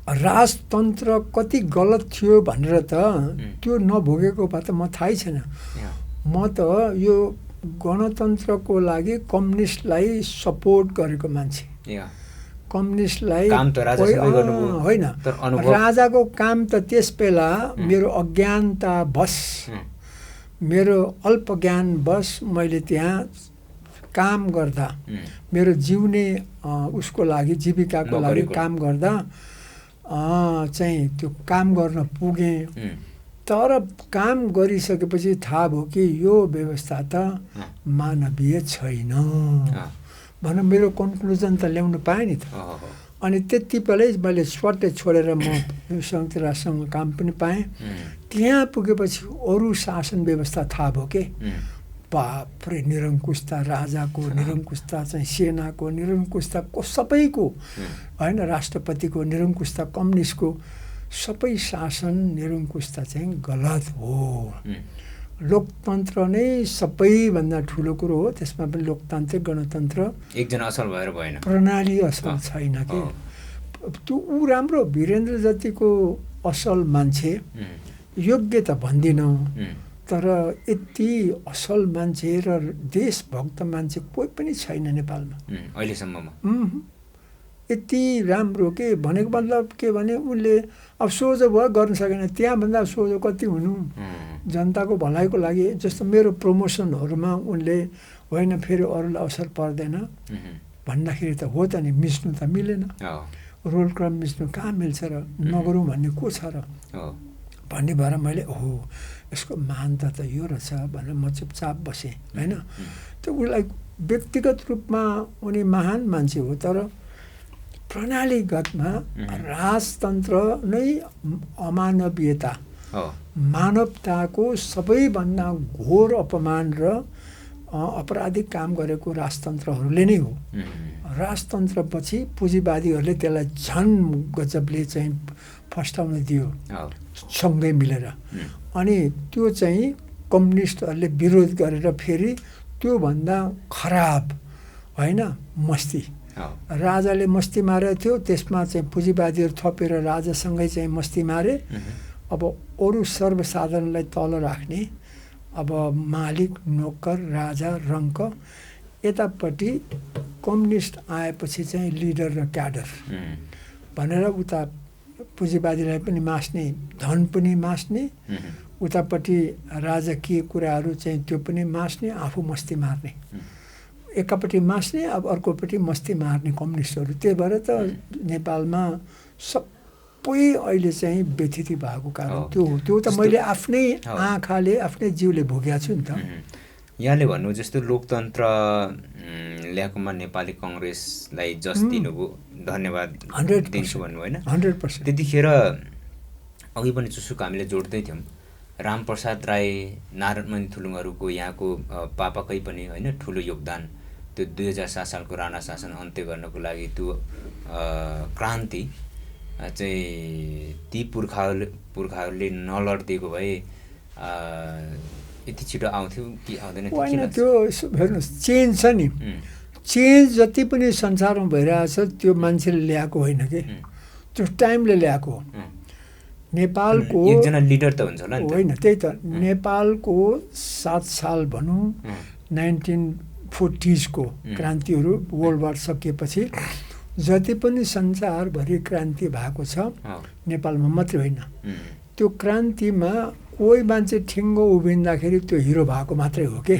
राजतन्त्र कति गलत थियो भनेर त त्यो नभोगेको भए त म थाहै छैन। म त यो गणतन्त्रको लागि कम्युनिस्टलाई सपोर्ट गरेको मान्छे। कम्युनिस्टलाई होइन, राजाको काम त त्यस बेला मेरो अज्ञानतावश मेरो अल्प ज्ञानवश मैले त्यहाँ काम गर्दा मेरो जिउने उसको लागि जीविकाको लागि काम गर्दा चाहिँ त्यो काम गर्न पुगेँ। तर काम गरिसकेपछि थाहा भयो कि यो व्यवस्था त मानवीय छैन भनेर मेरो कन्क्लुजन त ल्याउनु पाएँ नि त। अनि त्यति बेलै मैले स्वाटै छोडेर म संयुक्त राष्ट्रमा काम पनि पाएँ। त्यहाँ पुगेपछि अरू शासन व्यवस्था थाहा भयो के बाफ्रे निरङ्कुशता, राजाको निरङ्कुशता चाहिँ सेनाको निरङ्कुशता सबैको होइन, राष्ट्रपतिको निरङ्कुशता, कम्युनिस्टको सबै शासन निरङ्कुशता चाहिँ गलत हो। लोकतन्त्र नै सबैभन्दा ठुलो कुरो हो। त्यसमा पनि लोकतान्त्रिक गणतन्त्र एकजना असल भएर भएन, प्रणाली असल छैन कि त्यो ऊ राम्रो वीरेन्द्र जतिको असल मान्छे योग्य त भन्दिनँ, तर यति असल मान्छे र देशभक्त मान्छे कोही पनि छैन नेपालमा अहिलेसम्ममा। यति राम्रो के भनेको मतलब के भने उनले अब सोझो भयो गर्न सकेन, त्यहाँभन्दा सोझो कति हुनु जनताको भलाइको लागि। जस्तो मेरो प्रमोसनहरूमा उनले होइन फेरि अरूलाई असर पर्दैन भन्दाखेरि त हो त नि, मिच्नु त मिलेन, रोल क्रम मिच्नु कहाँ मिल्छ र, नगरौँ भन्ने को छ र भन्ने भएर मैले ओहो यसको महानता त यो रहेछ भनेर म चुपचाप बसेँ होइन। त्यो उसलाई व्यक्तिगत रूपमा उनी महान मान्छे हो, तर प्रणालीगतमा राजतन्त्र नै अमानवीयता, मानवताको सबैभन्दा घोर अपमान र अपराधिक काम गरेको राजतन्त्रहरूले नै हो। राजतन्त्रपछि पुँजीवादीहरूले त्यसलाई झन् गजबले चाहिँ फस्टाउन दियो सँगै मिलेर। अनि त्यो चाहिँ कम्युनिस्टहरूले विरोध गरेर फेरि त्योभन्दा खराब होइन मस्ती, राजाले मस्ती मारेको थियो, त्यसमा चाहिँ पुँजीवादीहरू थपेर राजासँगै चाहिँ मस्ती मारे। अब अरू सर्वसाधारणलाई तल राख्ने, अब मालिक नोकर राजा रङ्क, यतापट्टि कम्युनिस्ट आएपछि चाहिँ लिडर र क्याडर भनेर उता पुँजीवादीलाई पनि मास्ने, धन पनि मास्ने, उतापट्टि राजकीय कुराहरू चाहिँ त्यो पनि मास्ने, आफू मस्ती मार्ने, एकापट्टि मास्ने अब अर्कोपट्टि मस्ती मार्ने कम्युनिस्टहरू। त्यही भएर त नेपालमा सबै अहिले चाहिँ व्यथिति भएको कारण त्यो त मैले आफ्नै आँखाले आफ्नै जिउले भोगेको छु नि त। यहाँले भन्नु जस्तो लोकतन्त्र ल्याएकोमा नेपाली कङ्ग्रेसलाई जस दिनुभयो, धन्यवाद दिन्छु भन्नु होइन। 100%। त्यतिखेर अघि पनि चुसुक हामीले जोड्दै थियौँ, रामप्रसाद राई, नारायणमणि थुलुङहरूको यहाँको पापाकै पनि होइन ठुलो योगदान त्यो 2007 सालको राणा शासन अन्त्य गर्नको लागि त्यो क्रान्ति चाहिँ ती पुर्खाहरूले नलडिदिएको भए यति छिटो आउँथ्यो कि आउँदैन? त्यो हेर्नुहोस् चेन्ज छ नि, चेन्ज जति पनि संसारमा भइरहेछ त्यो मान्छेले ल्याएको होइन कि, त्यो टाइमले ल्याएको। नेपालको एकजना लिडर त हुन्छ होला नि, होइन त्यही त नेपालको 7 साल भनौँ 1940s को क्रान्तिहरू वर्ल्ड वार सकिएपछि जति पनि संसारभरि क्रान्ति भएको छ नेपालमा मात्रै होइन। त्यो क्रान्तिमा कोही मान्छे ठिङ्गो उभिँदाखेरि त्यो हिरो भएको मात्रै हो कि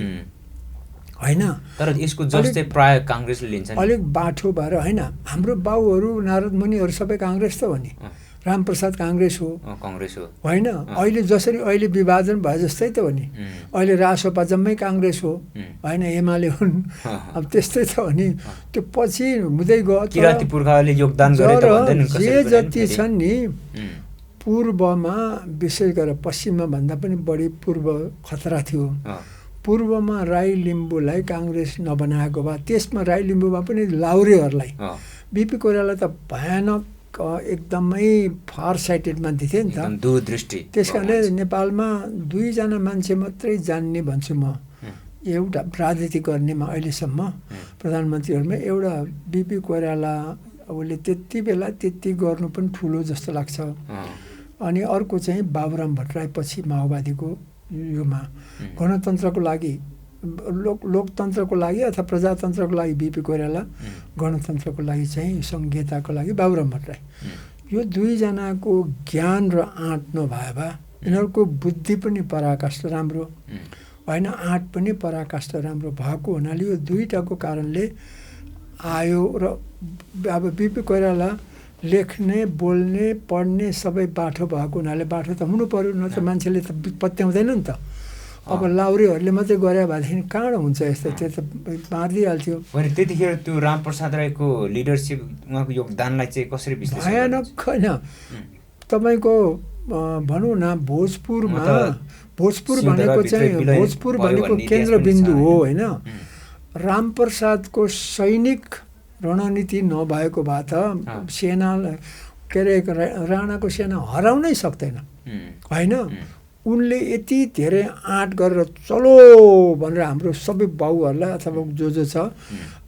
होइन। तर यसको जस चाहिँ प्राय काङ्ग्रेसले लिन्छ, अलिक बाठो भएर होइन। हाम्रो बाउहरू नारद मुनिहरू सबै काङ्ग्रेस त हो नि, रामप्रसाद काङ्ग्रेस हो काङ्ग्रेस हो होइन अहिले जसरी अहिले विभाजन भए जस्तै त हो नि अहिले रासोपा जम्मै काङ्ग्रेस हो होइन एमाले हुन् अब त्यस्तै त हो नि त्यो पछि हुँदै गयो किराँती पुर्खाहरूले योगदान गरे त भन्दैनन् कसैले जे पनि, जति फेरि। छन् नि पूर्वमा विशेष गरेर पश्चिममा भन्दा पनि बढी पूर्व खतरा थियो पूर्वमा राई लिम्बूलाई काङ्ग्रेस नबनाएको भए त्यसमा राई लिम्बूमा पनि लाउरेहरूलाई बिपी कोइराला त भयानक एकदमै फार साइटेड मान्छे थियो नि त एकदम दूरदृष्टि त्यस कारणले नेपालमा 2 जना मान्छे मात्रै जान्ने भन्छु म एउटा राजनीति गर्नेमा अहिलेसम्म प्रधानमन्त्रीहरूमा एउटा बिपी कोइराला उसले त्यति बेला त्यति गर्नु पनि ठुलो जस्तो लाग्छ अनि अर्को चाहिँ बाबुराम भट्टराई पछि माओवादीको युगमा गणतन्त्रको लागि लोकतन्त्रको लागि अथवा प्रजातन्त्रको लागि बिपी कोइराला गणतन्त्रको लागि चाहिँ संघीयताको लागि बाबुराम भट्टराई यो 2 जनाको ज्ञान र आँट नभए भए यिनीहरूको बुद्धि पनि पराकाष्ठ राम्रो होइन आँट पनि पराकाष्ठ राम्रो भएको हुनाले यो 2टाको कारणले आयो र अब बिपी कोइराला लेख्ने बोल्ने पढ्ने सबै बाठो भएको हुनाले बाठो त हुनु पर्यो न त मान्छेले त पत्याउँदैन नि त अब लाउरेहरूले मात्रै गरे भएदेखि कहाँ हुन्छ यस्तो त्यो त मारिदिइहाल्थ्यो भने त्यतिखेर त्यो रामप्रसाद राईको लिडरसिप उहाँको योगदानलाई चाहिँ कसरी विश्लेषण भयानक होइन तपाईँको भनौँ न भोजपुरमा भोजपुर भनेको चाहिँ भोजपुर भनेको केन्द्रबिन्दु हो होइन रामप्रसादको सैनिक रणनीति नभएको भए त सेना के अरे राणाको सेना हराउनै सक्दैन होइन उनले यति धेरै आँट गरेर चलो भनेर हाम्रो सबै बाउहरूलाई अथवा जो छ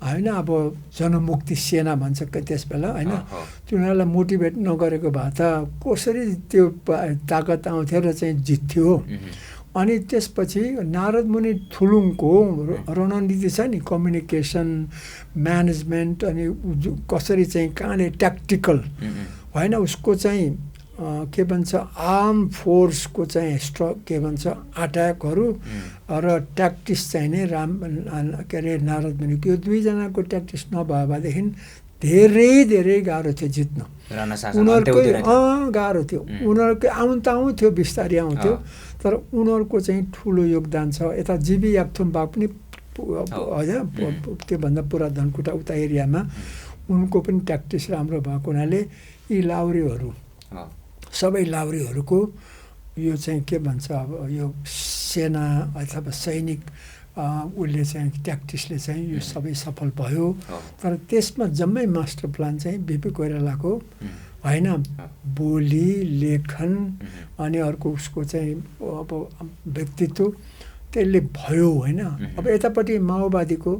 होइन अब जनमुक्ति सेना भन्छ त्यस बेला होइन तिनीहरूलाई मोटिभेट नगरेको भए त कसरी त्यो ताकत आउँथ्यो र चाहिँ जित्थ्यो अनि त्यसपछि नारद मुनि थुलुङको रणनीति छ नि कम्युनिकेसन म्यानेजमेन्ट अनि कसरी चाहिँ कहाँले ट्याक्टिकल होइन उसको चाहिँ के भन्छ आर्म फोर्सको चाहिँ के भन्छ अट्याकहरू र ट्याक्टिस चाहिँ नै के अरे नारद मुनिको यो 2 जनाको ट्याक्टिस नभए भएदेखि धेरै गाह्रो थियो जित्न उनीहरूकै गाह्रो थियो उनीहरूकै आउँथ्यो बिस्तारै आउँथ्यो तर उनीहरूको चाहिँ ठुलो योगदान छ यता जीवी याक्थुम्बा पनि होइन त्योभन्दा पुरा धनकुटा उता एरियामा उनको पनि ट्याक्टिस राम्रो भएको हुनाले यी लाउरेहरू सबै लाउरेहरूको यो चाहिँ के भन्छ अब यो सेना अथवा सैनिक उसले चाहिँ ट्याक्टिसले चाहिँ यो सबै सफल भयो तर त्यसमा जम्मै मास्टर प्लान चाहिँ बिपी कोइरालाको होइन बोली लेखन अनि अर्को उसको चाहिँ अब व्यक्तित्व त्यसले भयो होइन अब यतापट्टि माओवादीको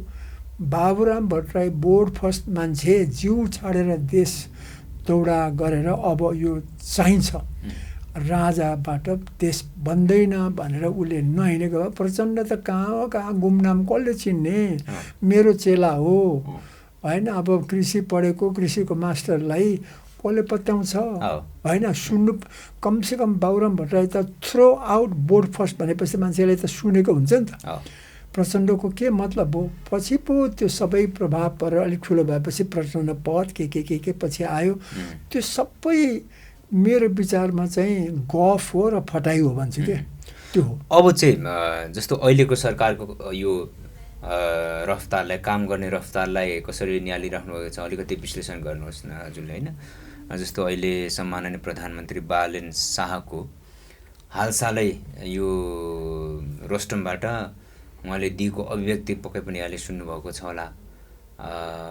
बाबुराम भट्टराई बोर्ड फर्स्ट मान्छे जिउ छाडेर देश दौडा गरेर अब यो चाहिन्छ राजाबाट देश बन्दैन भनेर उसले नहिँडेको भए प्रचण्ड त कहाँ गुमनाम कसले चिन्ने मेरो चेला हो होइन अब कृषि पढेको कृषिको मास्टरलाई कसले पत्याउँछ होइन सुन्नु कमसेकम बाबुराम भट्टराई त थ्रो आउट बोर्ड फर्स्ट भनेपछि मान्छेले त सुनेको हुन्छ नि त प्रचण्डको के मतलब हो पछि पो त्यो सबै प्रभाव परेर अलिक ठुलो भएपछि प्रचण्ड पद के पछि आयो त्यो सबै मेरो विचारमा चाहिँ गफ हो र फटाइ हो भन्छु क्या त्यो हो अब चाहिँ जस्तो अहिलेको सरकारको यो रफ्तारलाई काम गर्ने रफ्तारलाई कसरी निहालिराख्नु भएको छ अलिकति विश्लेषण गर्नुहोस् न हजुरले होइन जस्तो अहिले सम्माननीय प्रधानमन्त्री बालेन शाहको हालसालै यो रोस्टमबाट उहाँले दिएको अभिव्यक्ति पक्कै पनि यहाँले सुन्नुभएको छ होला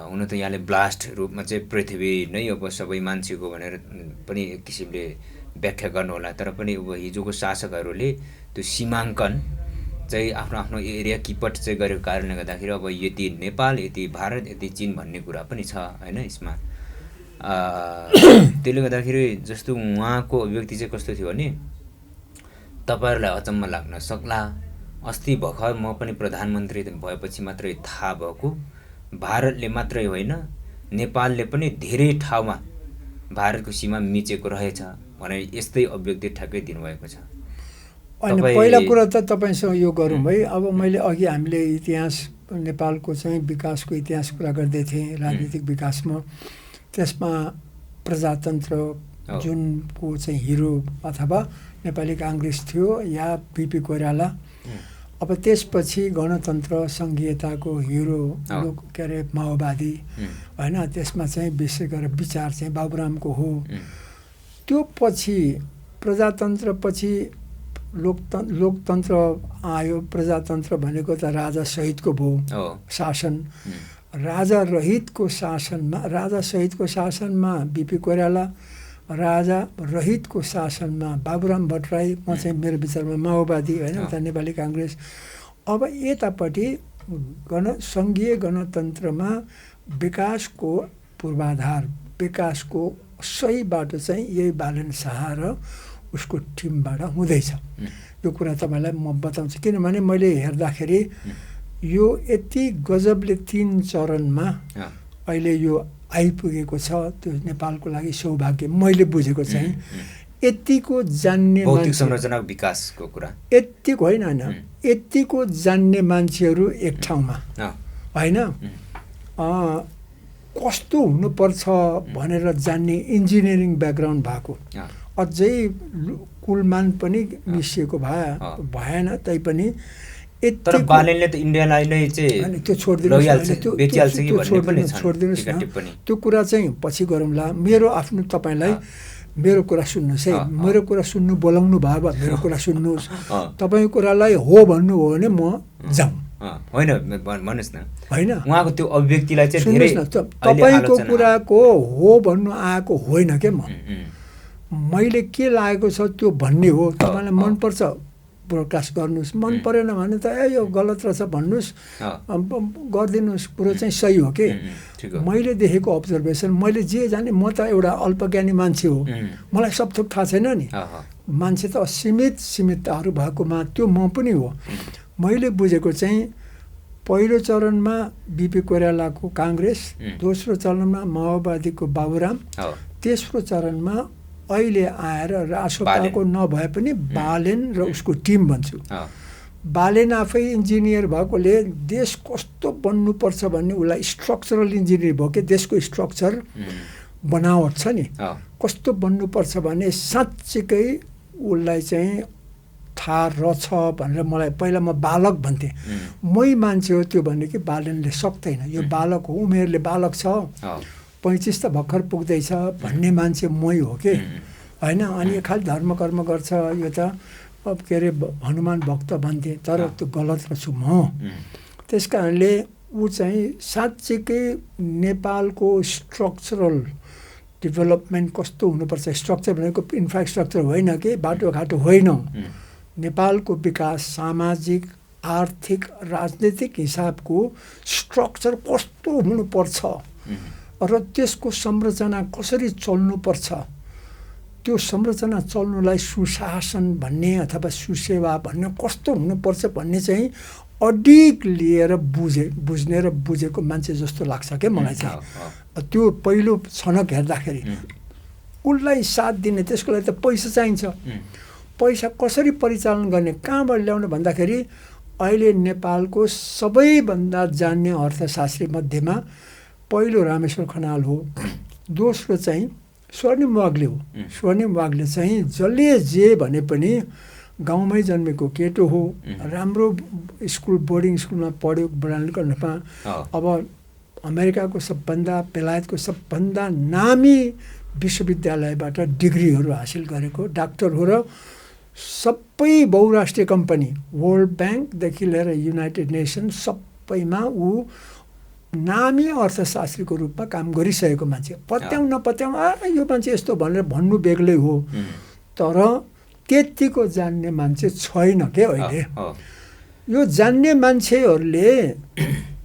हुन त यहाँले ब्लास्ट रूपमा चाहिँ पृथ्वी नै अब सबै मान्छेको भनेर पनि एक किसिमले व्याख्या गर्नुहोला तर पनि अब हिजोको शासकहरूले त्यो सीमाङ्कन चाहिँ आफ्नो आफ्नो एरिया किपट चाहिँ गरेको कारणले गर्दाखेरि अब यति नेपाल यति भारत यति चीन भन्ने कुरा पनि छ होइन यसमा त्यसले गर्दाखेरि जस्तो उहाँको अभिव्यक्ति चाहिँ कस्तो थियो भने तपाईँहरूलाई अचम्म लाग्न सक्ला अस्ति भर्खर म पनि प्रधानमन्त्री भएपछि मात्रै थाहा भएको भारतले मात्रै होइन नेपालले पनि धेरै ठाउँमा भारतको सीमा मिचेको रहेछ भनेर यस्तै अभिव्यक्ति ठ्याक्कै दिनुभएको छ अनि पहिला कुरा त तपाईँसँग यो गरौँ है अब मैले अघि हामीले इतिहास नेपालको चाहिँ विकासको इतिहास कुरा गर्दै थिएँ राजनीतिक विकासमा त्यसमा प्रजातन्त्र जुनको चाहिँ हिरो अथवा नेपाली काङ्ग्रेस थियो या बिपी कोइराला। अब त्यसपछि गणतन्त्र सङ्घीयताको हिरो के अरे माओवादी होइन, त्यसमा चाहिँ विशेष गरेर विचार चाहिँ बाबुरामको हो। त्यो पछि प्रजातन्त्रपछि लोकतन्त्र आयो। प्रजातन्त्र भनेको त राजा सहितको भयो शासन। राजा रहितको शासनमा बिपी कोइराला, राजा रहितको शासनमा बाबुराम भट्टराई, म चाहिँ मेरो विचारमा माओवादी होइन, उता नेपाली काङ्ग्रेस। अब यतापट्टि सङ्घीय गणतन्त्रमा विकासको पूर्वाधार, विकासको सही बाटो चाहिँ यही बालेन शाह र उसको टिमबाट हुँदैछ। यो कुरा तपाईँलाई म बताउँछु, किनभने मैले हेर्दाखेरि यो यति गजबले 3 चरणमा अहिले यो आइपुगेको छ। त्यो नेपालको लागि सौभाग्य मैले बुझेको चाहिँ यतिको जान्ने भौतिक संरचनाको विकासको कुरा, यतिको होइन यतिको जान्ने मान्छेहरू एक ठाउँमा होइन, कस्तो हुनुपर्छ भनेर जान्ने इन्जिनियरिङ ब्याकग्राउन्ड भएको, अझै कुलमान पनि मिसिएको भएन तैपनि तर बालेनले त इन्डियालाई नै चाहिँ त्यो छोडिदिनुहोस् न। त्यो कुरा चाहिँ पछि गरौँला। मेरो आफ्नो तपाईँलाई मेरो कुरा सुन्नुहोस् है, मेरो कुरा सुन्नु बोलाउनु भयो भए मेरो कुरा सुन्नुहोस्। तपाईँको कुरालाई हो भन्नु हो भने म जाउँ, होइन भन्नुहोस् न, होइन उहाँको त्यो अभिव्यक्तिलाई चाहिँ सुन्नुहोस् न। तपाईँको कुराको हो भन्नु आएको होइन के, मैले के लागेको छ त्यो भन्ने हो। तपाईँलाई मनपर्छ ब्रोडकास्ट गर्नुहोस्, मन परेन भने त यो गलत रहेछ भन्नुहोस्, गरिदिनुहोस्। कुरो चाहिँ सही हो कि मैले देखेको अब्जर्भेसन, मैले जे जाने, म त एउटा अल्पज्ञानी मान्छे हो, मलाई सब थोक थाहा छैन नि। मान्छे त सीमितताहरू भएकोमा त्यो म पनि हो। मैले बुझेको चाहिँ पहिलो चरणमा बिपी कोइरालाको काङ्ग्रेस, दोस्रो चरणमा माओवादीको बाबुराम, तेस्रो चरणमा अहिले आएर रासोपाको नभए पनि बालेन र उसको टिम भन्छु। बालेन आफै इन्जिनियर भएकोले देश कस्तो बन्नुपर्छ भन्ने उसलाई स्ट्रक्चरल इन्जिनियर भयो कि देशको स्ट्रक्चर बनावट छ नि कस्तो बन्नुपर्छ भन्ने साँच्चीकै उसलाई चाहिँ थाहा रहेछ भनेर मलाई पहिला म बालक भन्थेँ। मै मान्छे हो त्यो भन्ने कि बालेनले सक्दैन, यो बालक हो, उमेरले बालक छ, 35 त भर्खर पुग्दैछ भन्ने मान्छे मै हो कि होइन। अनि खालि धर्म कर्म गर्छ, यो त अब के अरे हनुमान भक्त भन्थे, तर त्यो गलत छु म। त्यस कारणले ऊ चाहिँ साँच्चीकै नेपालको स्ट्रक्चरल डेभलपमेन्ट कस्तो हुनुपर्छ, स्ट्रक्चर भनेको इन्फ्रास्ट्रक्चर होइन कि बाटोघाटो होइन, नेपालको विकास सामाजिक आर्थिक राजनीतिक हिसाबको स्ट्रक्चर कस्तो हुनुपर्छ र त्यसको संरचना कसरी चल्नुपर्छ, त्यो संरचना चल्नुलाई सुशासन भन्ने अथवा सुसेवा भन्ने कस्तो हुनुपर्छ भन्ने चाहिँ अडिक लिएर बुझ्ने र बुझेको मान्छे जस्तो लाग्छ क्या मलाई चाहिँ। त्यो पहिलो छनक हेर्दाखेरि उसलाई साथ दिने, त्यसको लागि त पैसा चाहिन्छ। पैसा कसरी परिचालन गर्ने, कहाँबाट ल्याउने भन्दाखेरि अहिले नेपालको सबैभन्दा जान्ने अर्थशास्त्री मध्येमा पहिलो रामेश्वर खनाल हो, दोस्रो चाहिँ स्वर्णिम वाग्ले हो। स्वर्णिम वाग्ले चाहिँ जसले जे भने पनि गाउँमै जन्मेको केटो हो, राम्रो स्कुल बोर्डिङ स्कुलमा पढ्यो बुढानीकण्ठमा, अब अमेरिकाको सबभन्दा बेलायतको सबभन्दा नामी विश्वविद्यालयबाट डिग्रीहरू हासिल गरेको डाक्टर हो र सबै बहुराष्ट्रिय कम्पनी वर्ल्ड ब्याङ्कदेखि लिएर युनाइटेड नेसन सबैमा ऊ नामी अर्थशास्त्रीको रूपमा काम गरिसकेको मान्छे। पत्याउन यो मान्छे यस्तो भनेर भन्नु बेग्लै हो, तर त्यतिको जान्ने मान्छे छैन के अहिले। यो जान्ने मान्छेहरूले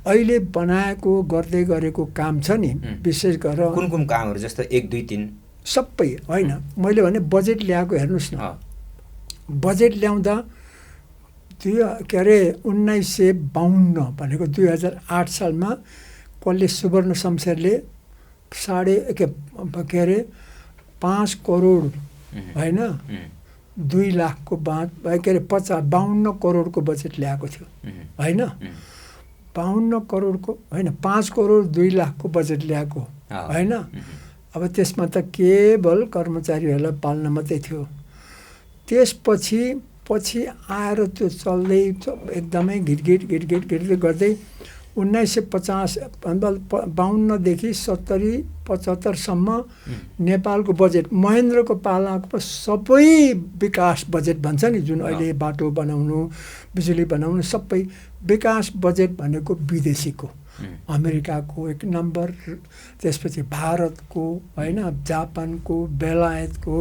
अहिले बनाएको गर्दै गरेको काम छ नि, विशेष गरेर कुन कामहरू जस्तो 1 2 3 सबै होइन। मैले भने बजेट ल्याएको हेर्नुहोस् न, बजेट ल्याउँदा के अरे 1952 भनेको 2008 सालमा कसले सुवर्ण शमशेरले के अरे 5 करोड होइन 2 लाखको के अरे 52 करोडको बजेट ल्याएको थियो होइन। 52 करोडको होइन 5 करोड 2 लाखको बजेट ल्याएको होइन। अब त्यसमा त केवल कर्मचारीहरूलाई पाल्न मात्रै थियो। त्यसपछि आएर त्यो चल्दै एकदमै घिटघिट गर्दै 1952देखि 70-75सम्म नेपालको बजेट महेन्द्रको पालाको सबै विकास बजेट भन्छ नि, जुन अहिले बाटो बनाउनु, बिजुली बनाउनु, सबै विकास बजेट भनेको विदेशीको, अमेरिकाको 1 नम्बर, त्यसपछि भारतको होइन, जापानको, बेलायतको,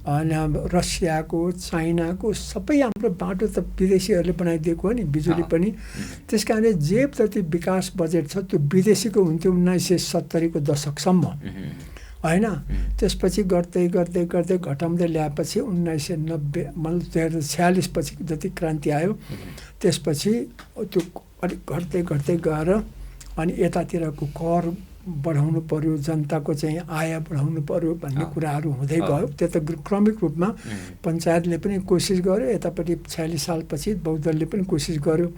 अनि रसियाको, चाइनाको, सबै हाम्रो बाटो त विदेशीहरूले बनाइदिएको हो नि, बिजुली पनि। त्यस कारणले जे जति विकास बजेट छ त्यो विदेशीको हुन्थ्यो 1970 को दशकसम्म होइन। त्यसपछि गर्दै घटाउँदै ल्याएपछि 1990 मतलब 2046 पछि जति क्रान्ति आयो, त्यसपछि त्यो अलिक घट्दै गएर अनि यतातिरको कर बढाउनु पर्यो, जनताको चाहिँ आय बढाउनु पर्यो भन्ने कुराहरू हुँदै गयो। त्यो त क्रमिक रूपमा पञ्चायतले पनि कोसिस गर्यो, यतापट्टि 46 सालपछि बहुदलले पनि कोसिस गर्यो।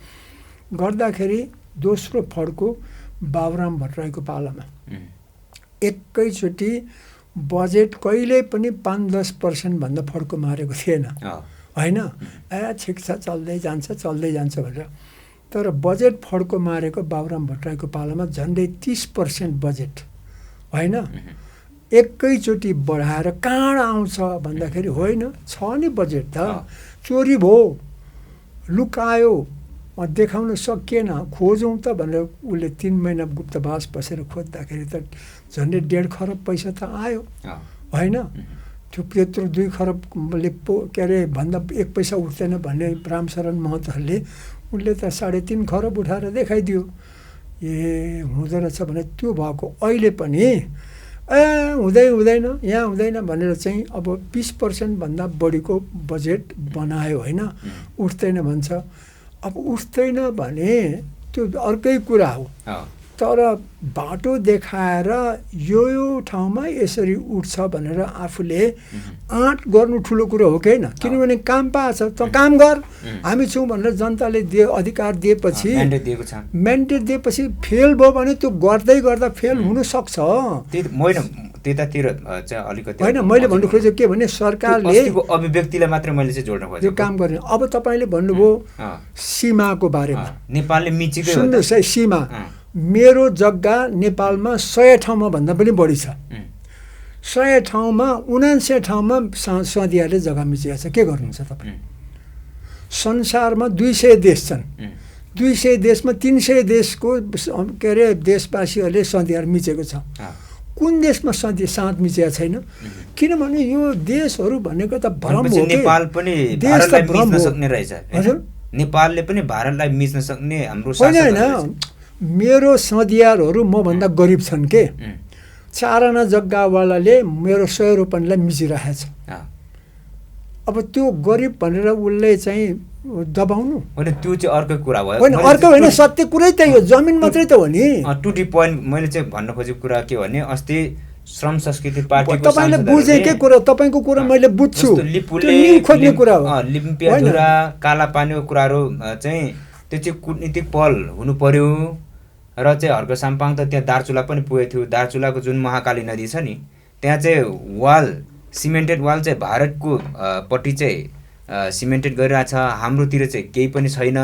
गर्दाखेरि दोस्रो फड्को बाबुराम भट्टराईको पालामा एकैचोटि बजेट कहिल्यै पनि 5-10% भन्दा फड्को मारेको थिएन होइन। ठिक छ, चल्दै जान्छ भनेर। तर बजेट फड्को मारेको बाबुराम भट्टराईको पालामा झन्डै 30% बजेट होइन, एकैचोटि बढाएर कहाँ आउँछ भन्दाखेरि होइन, छ नि बजेट त, चोरी भयो, लुकायो, देखाउन सकिएन, खोजौँ त भनेर उसले 3 महिना गुप्तवास बसेर खोज्दाखेरि त झन्डै 1.5 खरब पैसा त आयो होइन। त्यो त्यत्रो 2 खरबले के अरे भन्दा 1 पैसा उठ्दैन भन्ने रामशरण महतोहरूले उसले त 3.5 खरब उठाएर देखाइदियो। हुँदो रहेछ भने त्यो भएको अहिले पनि हुँदैन यहाँ हुँदैन भनेर चाहिँ अब 20% भन्दा बढीको बजेट बनायो होइन, उठ्दैन भन्छ। अब उठ्दैन भने त्यो अर्कै कुरा हो, तर बाटो देखाएर यो ठाउँमा यसरी उठ्छ भनेर आफूले आँट गर्नु ठुलो कुरो हो कि होइन। किनभने काम पाएछ त काम गर, हामी छौँ भनेर जनताले अधिकार दिएपछि, म्यान्डेट दिएपछि फेल भयो भने त्यो गर्दै गर्दा फेल हुनसक्छ। त्यतातिर चाहिँ अलिकति होइन, मैले भन्नु खोजेको के भने सरकारले अभिव्यक्तिलाई मात्र मैले चाहिँ जोड्न खोजेको, त्यो काम गर्ने। अब तपाईँले भन्नुभयो सीमाको बारेमा, नेपालले मिचेको, सुन्नुहोस् है, सीमा मेरो जग्गा नेपालमा 100 ठाउँमा भन्दा पनि बढी छ। 100 ठाउँमा 79 ठाउँमा सदियाले जग्गा मिचेको छ। के गर्नुहुन्छ तपाईँ? संसारमा 200 देश छन्, 200 देशमा 300 देशको के अरे देशवासीहरूले सदियार मिचेको छ। कुन देशमा साँध मिचेको छैन? किनभने यो देशहरू भनेको त भ्रम हो। नेपाल पनि भारतलाई मिच्न सक्ने रहेछ। हजुर, नेपालले पनि भारतलाई मिच्न सक्ने हाम्रो होइन। मेरो सदियारहरू मभन्दा गरिब छन् के, 4 आना जग्गावालाले मेरो 100 रुपैयाँलाई मिचिरहेको छ। अब त्यो गरिब भनेर उसले चाहिँ दबाउनु होइन, त्यो चाहिँ अर्को कुरा भयो। होइन, अर्को होइन, सत्य कुरै त्यही हो, जमिन मात्रै त हो नि। टु दी पोइन्ट मैले चाहिँ भन्न खोजेको कुरा के भने, अस्ति श्रम संस्कृति पार्टीको तपाईँले बुझेकै कुरा, तपाईँको कुरा मैले बुझ्छु, त्यो खोज्ने कुरा हो। लिम्पियाधुरा कालापानीको कुराहरू चाहिँ त्यो चाहिँ कुटनीतिक पहल हुनु पर्यो र चाहिँ हर्क साम्पाङ त त्यहाँ दार्चुला पनि पुगेको थियो। दार्चुलाको जुन महाकाली नदी छ नि, त्यहाँ चाहिँ वाल, सिमेन्टेड वाल चाहिँ भारतको पट्टि चाहिँ सिमेन्टेड गरिरहेछ, हाम्रोतिर चाहिँ केही पनि छैन।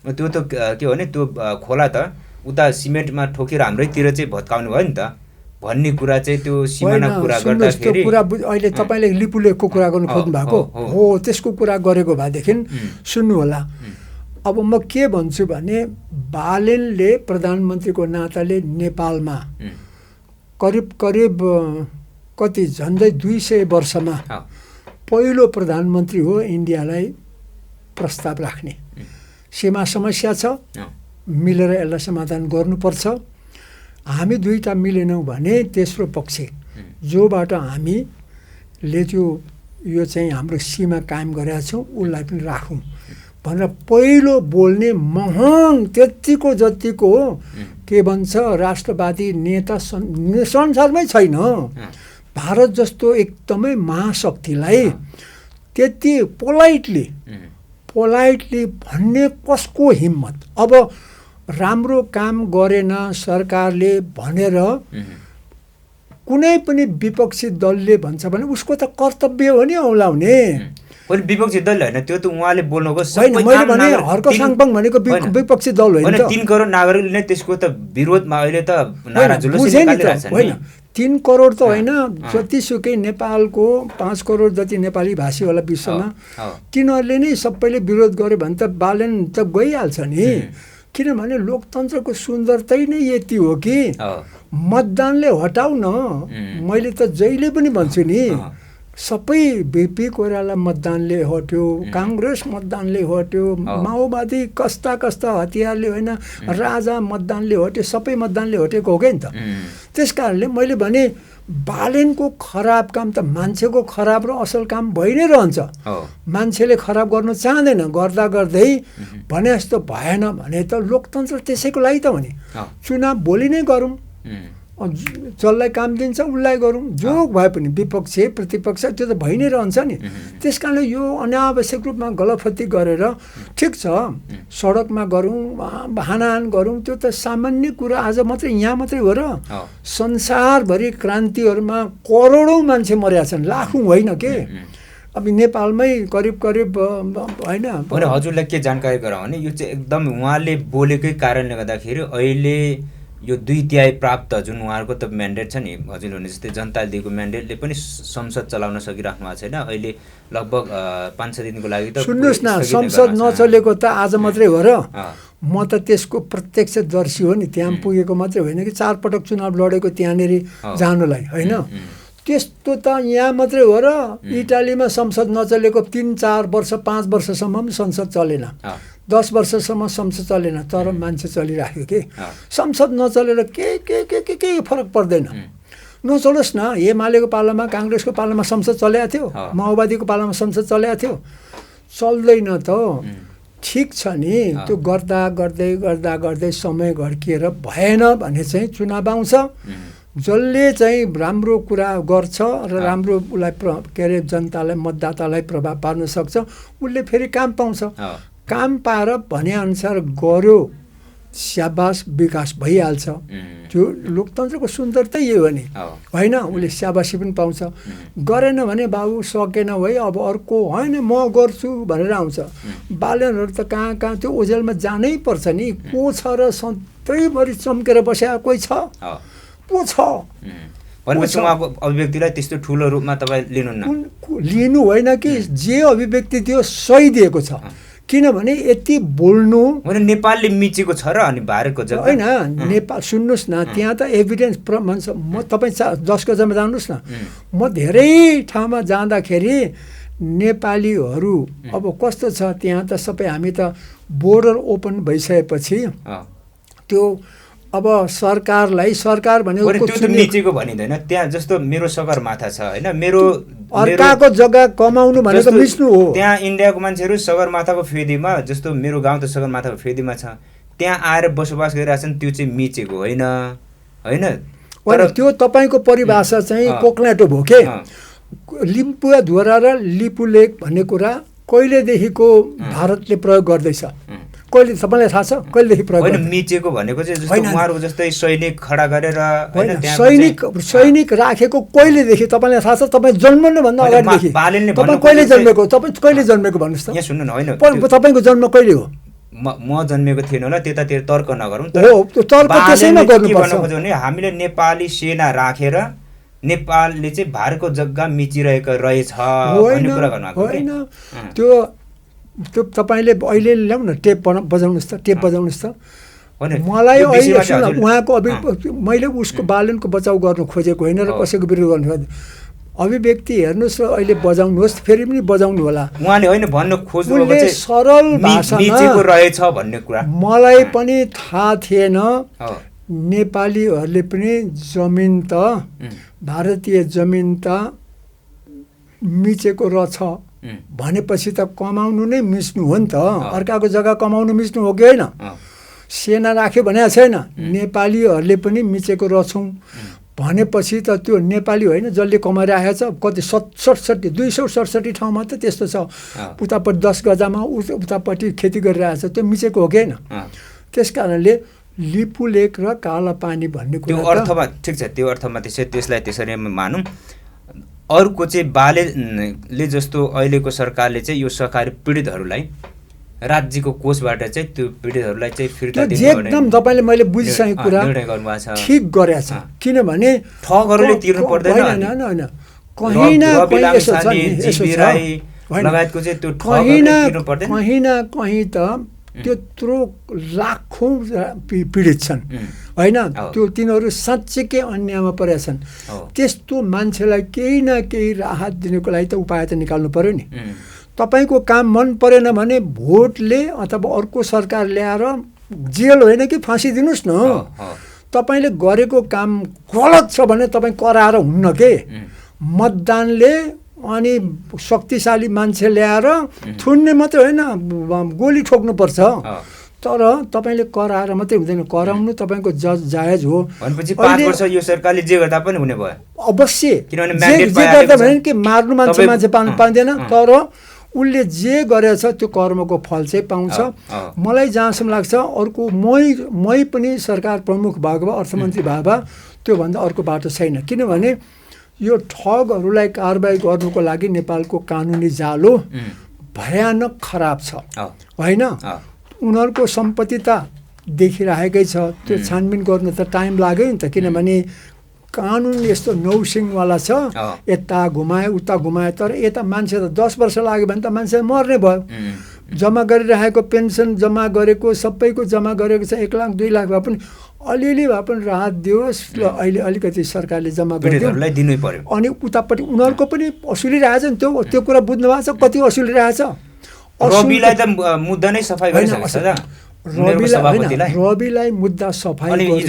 त्यो त के हो भने त्यो खोला त उता सिमेन्टमा ठोकेर हाम्रैतिर चाहिँ भत्काउनु भयो नि त भन्ने कुरा चाहिँ त्यो सिमाना कुरा गर्दाखेरि कुरा अहिले तपाईँले लिपुलेखको कुरा गर्नु खोज्नु भएको हो, त्यसको कुरा गरेको भएदेखि सुन्नु होला। अब म के भन्छु भने, बालेनले प्रधानमन्त्रीको नाताले नेपालमा करिब कति झन्डै 200 वर्षमा पहिलो प्रधानमन्त्री हो इन्डियालाई प्रस्ताव राख्ने। सीमा समस्या छ, मिलेर यसलाई समाधान गर्नुपर्छ। हामी दुईटा मिलेनौँ भने तेस्रो पक्ष जोबाट हामीले त्यो यो चाहिँ हाम्रो सीमा कायम गरेका छौँ उसलाई पनि राखौँ भनेर पहिलो बोल्ने महान त्यतिको जतिको के भन्छ राष्ट्रवादी नेता संसारमै छैन। भारत जस्तो एकदमै महाशक्तिलाई त्यति पोलाइटली भन्ने कसको हिम्मत? अब राम्रो काम गरेन सरकारले भनेर कुनै पनि विपक्षी दलले भन्छ भने उसको त कर्तव्य हो नि औलाउने। होइन विपक्षी दल होइन, त्यो त उहाँले बोल्नुको होइन, मैले भने हर्क साङपाङ भनेको विपक्षी दल होइन त। 3 करोड नागरिकले नै त्यसको त विरोधमा अहिले त नारा जुलुस निकालिरहेछन् नि। होइन 3 करोड त होइन, जतिसुकै नेपालको 5 करोड जति नेपाली भाषी होला विश्वमा, तिनीहरूले नै सबैले विरोध गर्यो भने त बालेन त गइहाल्छ नि। किनभने लोकतन्त्रको सुन्दरतै नै यति हो कि मतदानले हटाउ न। मैले त जहिले पनि भन्छु नि, सबै बिपी कोइराला मतदानले हट्यो, काङ्ग्रेस मतदानले हट्यो, माओवादी कस्ता कस्ता हतियारले होइन राजा मतदानले हट्यो, सबै मतदानले हटेको हो क्या नि त। त्यस कारणले मैले भने बालेनको खराब काम त मान्छेको खराब र असल काम भइ नै रहन्छ। मान्छेले खराब गर्नु चाहँदैन, गर्दा गर्दै भने जस्तो भएन भने त लोकतन्त्र त्यसैको लागि त हो नि। चुनाव भोलि नै गरौँ, जसलाई काम दिन्छ उसलाई गरौँ, जो भए पनि विपक्ष प्रतिपक्ष त्यो त भइ नै रहन्छ नि। त्यस कारणले यो अनावश्यक रूपमा गलफती गरेर ठिक छ सडकमा गरौँ, हानाहान गरौँ, त्यो त सामान्य कुरा। आज मात्रै यहाँ मात्रै हो र संसारभरि क्रान्तिहरूमा करोडौँ मान्छे मरेका छन्, लाखौँ होइन के। अब नेपालमै करिब करिब होइन। हजुरलाई के जानकारी गराउँ भने यो चाहिँ एकदम उहाँले बोलेकै कारणले गर्दाखेरि अहिले यो 2/3 प्राप्त जुन उहाँहरूको त म्यान्डेट छ नि, हजुरले भने जस्तै जनताले दिएको म्यान्डेटले पनि संसद चलाउन सकिराख्नु भएको छैन। अहिले लगभग 5-6 दिनको लागि त सुन्नुहोस् न, संसद नचलेको त आज मात्रै हो र। म त त्यसको प्रत्यक्षदर्शी हो नि, त्यहाँ पुगेको मात्रै होइन कि 4 पटक चुनाव लडेको त्यहाँनिर जानुलाई होइन। त्यस्तो त यहाँ मात्रै हो र। इटालीमा संसद नचलेको 3-4 वर्ष 5 वर्षसम्म पनि संसद चलेन, 10 वर्षसम्म संसद चलेन, तर मान्छे चलिराख्यो कि। संसद नचलेर के फरक पर्दैन। नचलोस् न, एमालेको पालामा काङ्ग्रेसको पालामा संसद चलेको थियो, माओवादीको पालामा संसद चलेको थियो, चल्दैन त। ठिक छ नि, त्यो गर्दा गर्दै समय घड्किएर भएन भने चाहिँ चुनाव आउँछ। जसले चाहिँ राम्रो कुरा गर्छ र राम्रो उसलाई के अरे जनतालाई मतदातालाई प्रभाव पार्न सक्छ, उसले फेरि काम पाउँछ। काम पाएर भनेअनुसार गर्यो, स्याबास, विकास भइहाल्छ। त्यो लोकतन्त्रको सुन्दरता यही हो नि होइन। उसले स्याबासी पनि पाउँछ। गरेन भने बाबु सकेन है, अब अर्को होइन म गर्छु भनेर आउँछ। बालेनहरू त कहाँ त्यो ओझेलमा जानै पर्छ नि। को छ र सधैँभरि चम्केर बसेको कोही छ? को छ? उहाँको अभिव्यक्तिलाई त्यस्तो ठुलो रूपमा तपाईँ लिनु होइन कि जे अभिव्यक्ति दियो सही दिएको छ। किनभने यति बोल्नु नेपालले मिचेको छ र अनि भारतको जग्गा होइन। नेपाल सुन्नुहोस् न, त्यहाँ त एभिडेन्स भन्छ। म तपाईँ 10 गजमा जानुहोस् न, म धेरै ठाउँमा जाँदाखेरि नेपालीहरू अब कस्तो छ त्यहाँ त सबै। हामी त बोर्डर ओपन भइसकेपछि त्यो अब सरकार भनेको मिचेको भनिँदैन। त्यहाँ जस्तो मेरो सगरमाथा छ होइन, मेरो अर्काको जग्गा कमाउनु भनेको मिच्नु हो। त्यहाँ इन्डियाको मान्छेहरू सगरमाथाको फेदीमा, जस्तो मेरो गाउँ त सगरमाथाको फेदीमा छ, त्यहाँ आएर बसोबास गरिरहेछन्, त्यो चाहिँ मिचेको होइन। तर त्यो तपाईँको परिभाषा चाहिँ कोक्लाटो भयो के। लिम्पुवाधुरा र लिपुलेक भन्ने कुरा कहिलेदेखिको भारतले प्रयोग गर्दैछ? कहिले तपाईँलाई थाहा छ कहिलेदेखि प्रयोग होइन? मिचेको भनेको चाहिँ जस्तो उहाँहरु जस्तै सैनिक खडा गरेर होइन, सैनिक राखेको कहिलेदेखि तपाईँलाई थाहा छ? तपाईँ जन्मनुभन्दा अगाडिदेखि। तपाईँ कहिले जन्मेको? तपाईँ कहिले जन्मेको भन्नुहोस् त? यहाँ सुन्नु न, होइन तपाईँको जन्म कहिले हो? म जन्मेको थिएन होला, त्यतातिर तर्क नगरौँ। तर्क त्यसैमा गर्नुपर्छ। हामीले नेपाली सेना राखेर नेपालले चाहिँ भारतको जग्गा मिचिरहेको रहेछ भन्ने कुरा गर्नु होइन। त्यो तपाईँले अहिले ल्याउँ न, टेप बजाउनुहोस् त, टेप बजाउनुहोस् त। मलाई अहिले उहाँको मैले उसको बालनको बचाउ गर्नु खोजेको होइन र कसैको विरोध गर्नु खोजेको। अभिव्यक्ति हेर्नुहोस् र अहिले बजाउनुहोस्, फेरि पनि बजाउनु होला। उहाँले होइन भन्नु खोज्नुभएको चाहिँ सरल भाषामा रहेछ भन्ने कुरा मलाई पनि थाहा थिएन। नेपालीहरूले पनि जमिन त भारतीय जमिन त मिचेको रहेछ भनेपछि त कमाउनु नै मिच्नु हो नि त। अर्काको जग्गा कमाउनु मिच्नु हो कि होइन? सेना राख्यो भने छैन, नेपालीहरूले पनि मिचेको रहेछौँ भनेपछि त त्यो नेपाली होइन जसले कमाइरहेको छ। कति 267 ठाउँमा त त्यस्तो छ। उतापट्टि 10 गजामा उतापट्टि खेती गरिरहेको छ, त्यो मिचेको हो कि होइन? त्यस कारणले लिपु लेक र कालापानी भन्ने कुरा त्यो अर्थमा ठिक छ, त्यो अर्थमा त्यसलाई त्यसरी मानौँ। अर्को चाहिँ बालेले जस्तो अहिलेको सरकारले चाहिँ यो सहकारी पीडितहरूलाई राज्यको कोषबाट चाहिँ त्यो पीडितहरूलाई चाहिँ फिर्ता दिने एकदम तपाईले मैले बुझिसकेको कुरा निर्णय गर्नुभएको छ, ठिक गरेछ। किनभने ठगहरूले तिर्नु पर्दैन, हैन कहीँ न कहीँ यसो छ नि, लगायतको चाहिँ त्यो ठगहरूले तिर्नु पर्दैन। कहीँ न कहीँ त त्यत्रो लाखौँ पीडित छन् हैन, त्यो तिनीहरू साँच्चैकै अन्यायमा परेछन्। त्यस्तो मान्छेलाई केही न केही राहत दिनको लागि त उपाय त निकाल्नु पर्यो नि। तपाईको काम मन परेन भने भोटले अथवा अर्को सरकार ल्याएर जेल होइन कि फाँसी दिनुस् न। तपाईले गरेको काम गलत छ भने तपाई कराएर हुन्न के। मतदानले अनि शक्तिशाली मान्छे ल्याएर थुन्ने मात्रै होइन, गोली ठोक्नुपर्छ। तर तपाईले कराएर मात्रै हुँदैन, कराउनु तपाईको जायज हो। भनेपछि 5 वर्ष यो सरकारले जे गर्दा पनि हुने भयो अवश्य। किनभने जे गर्दा भने कि मार्नु मान्छे पाउँदैन, तर उसले जे गरेछ त्यो कर्मको फल चाहिँ पाउँछ। मलाई जहाँसम्म लाग्छ अर्को मै पनि सरकार प्रमुख भएको भए, अर्थमन्त्री भएको भए त्योभन्दा अर्को बाटो छैन। किनभने यो ठगहरूलाई कारबाही गर्नुको लागि नेपालको कानुनी जालो भयानक खराब छ होइन। उनीहरूको सम्पत्ति त देखिरहेकै छ, त्यो छानबिन गर्नु त टाइम लाग्यो नि त। किनभने कानुन यस्तो नौसिङवाला छ, यता घुमाए उता घुमाए। तर यता मान्छे त 10 वर्ष लाग्यो भने त मान्छे मर्ने भयो। जम्मा गरिरहेको पेन्सन जम्मा गरेको सबैको जम्मा गरेको छ 1 लाख 2 लाख भए पनि अलिअलि भए पनि राहत दियोस्। अहिले अलिकति सरकारले जम्मा गरिदियो दिनै पर्यो। अनि उतापट्टि उनीहरूको पनि असुलिरहेछ नि, त्यो कुरा बुझ्नु भएको छ कति असुलिरहेछ। रविलाई त मुद्दा नै सफाई गरिसकेको छ त। रविलाई मुद्दा सफाई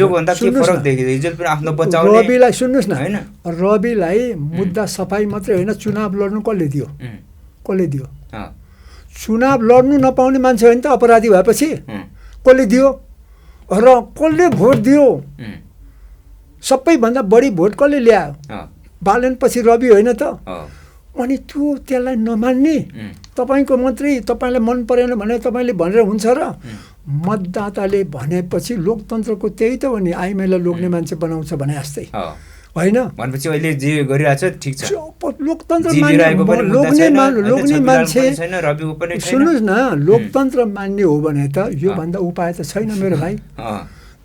रविलाई सुन्नुहोस् न, रविलाई मुद्दा सफाई मात्रै होइन, चुनाव लड्नु कसले दियो? चुनाव लड्नु नपाउने मान्छे होइन त अपराधी भएपछि कसले दियो र कसले भोट दियो? सबैभन्दा बढी भोट कसले ल्यायो? बालेन पछि रवि होइन त। अनि त्यसलाई नमान्ने तपाईको मात्रै तपाईलाई मन परेन भने तपाईले भनेर हुन्छ र? मतदाताले भनेपछि लोकतन्त्रको त्यही त हो नि, आइमाईलाई लोग्ने मान्छे बनाउँछ भने जस्तै होइन। भनेपछि अहिले जे गरिरहेछ ठिक छ, लोकतन्त्र लोग्ने मान्छे। सुन्नुहोस् न, लोकतन्त्र मान्ने हो भने त योभन्दा उपाय त छैन मेरो भाइ।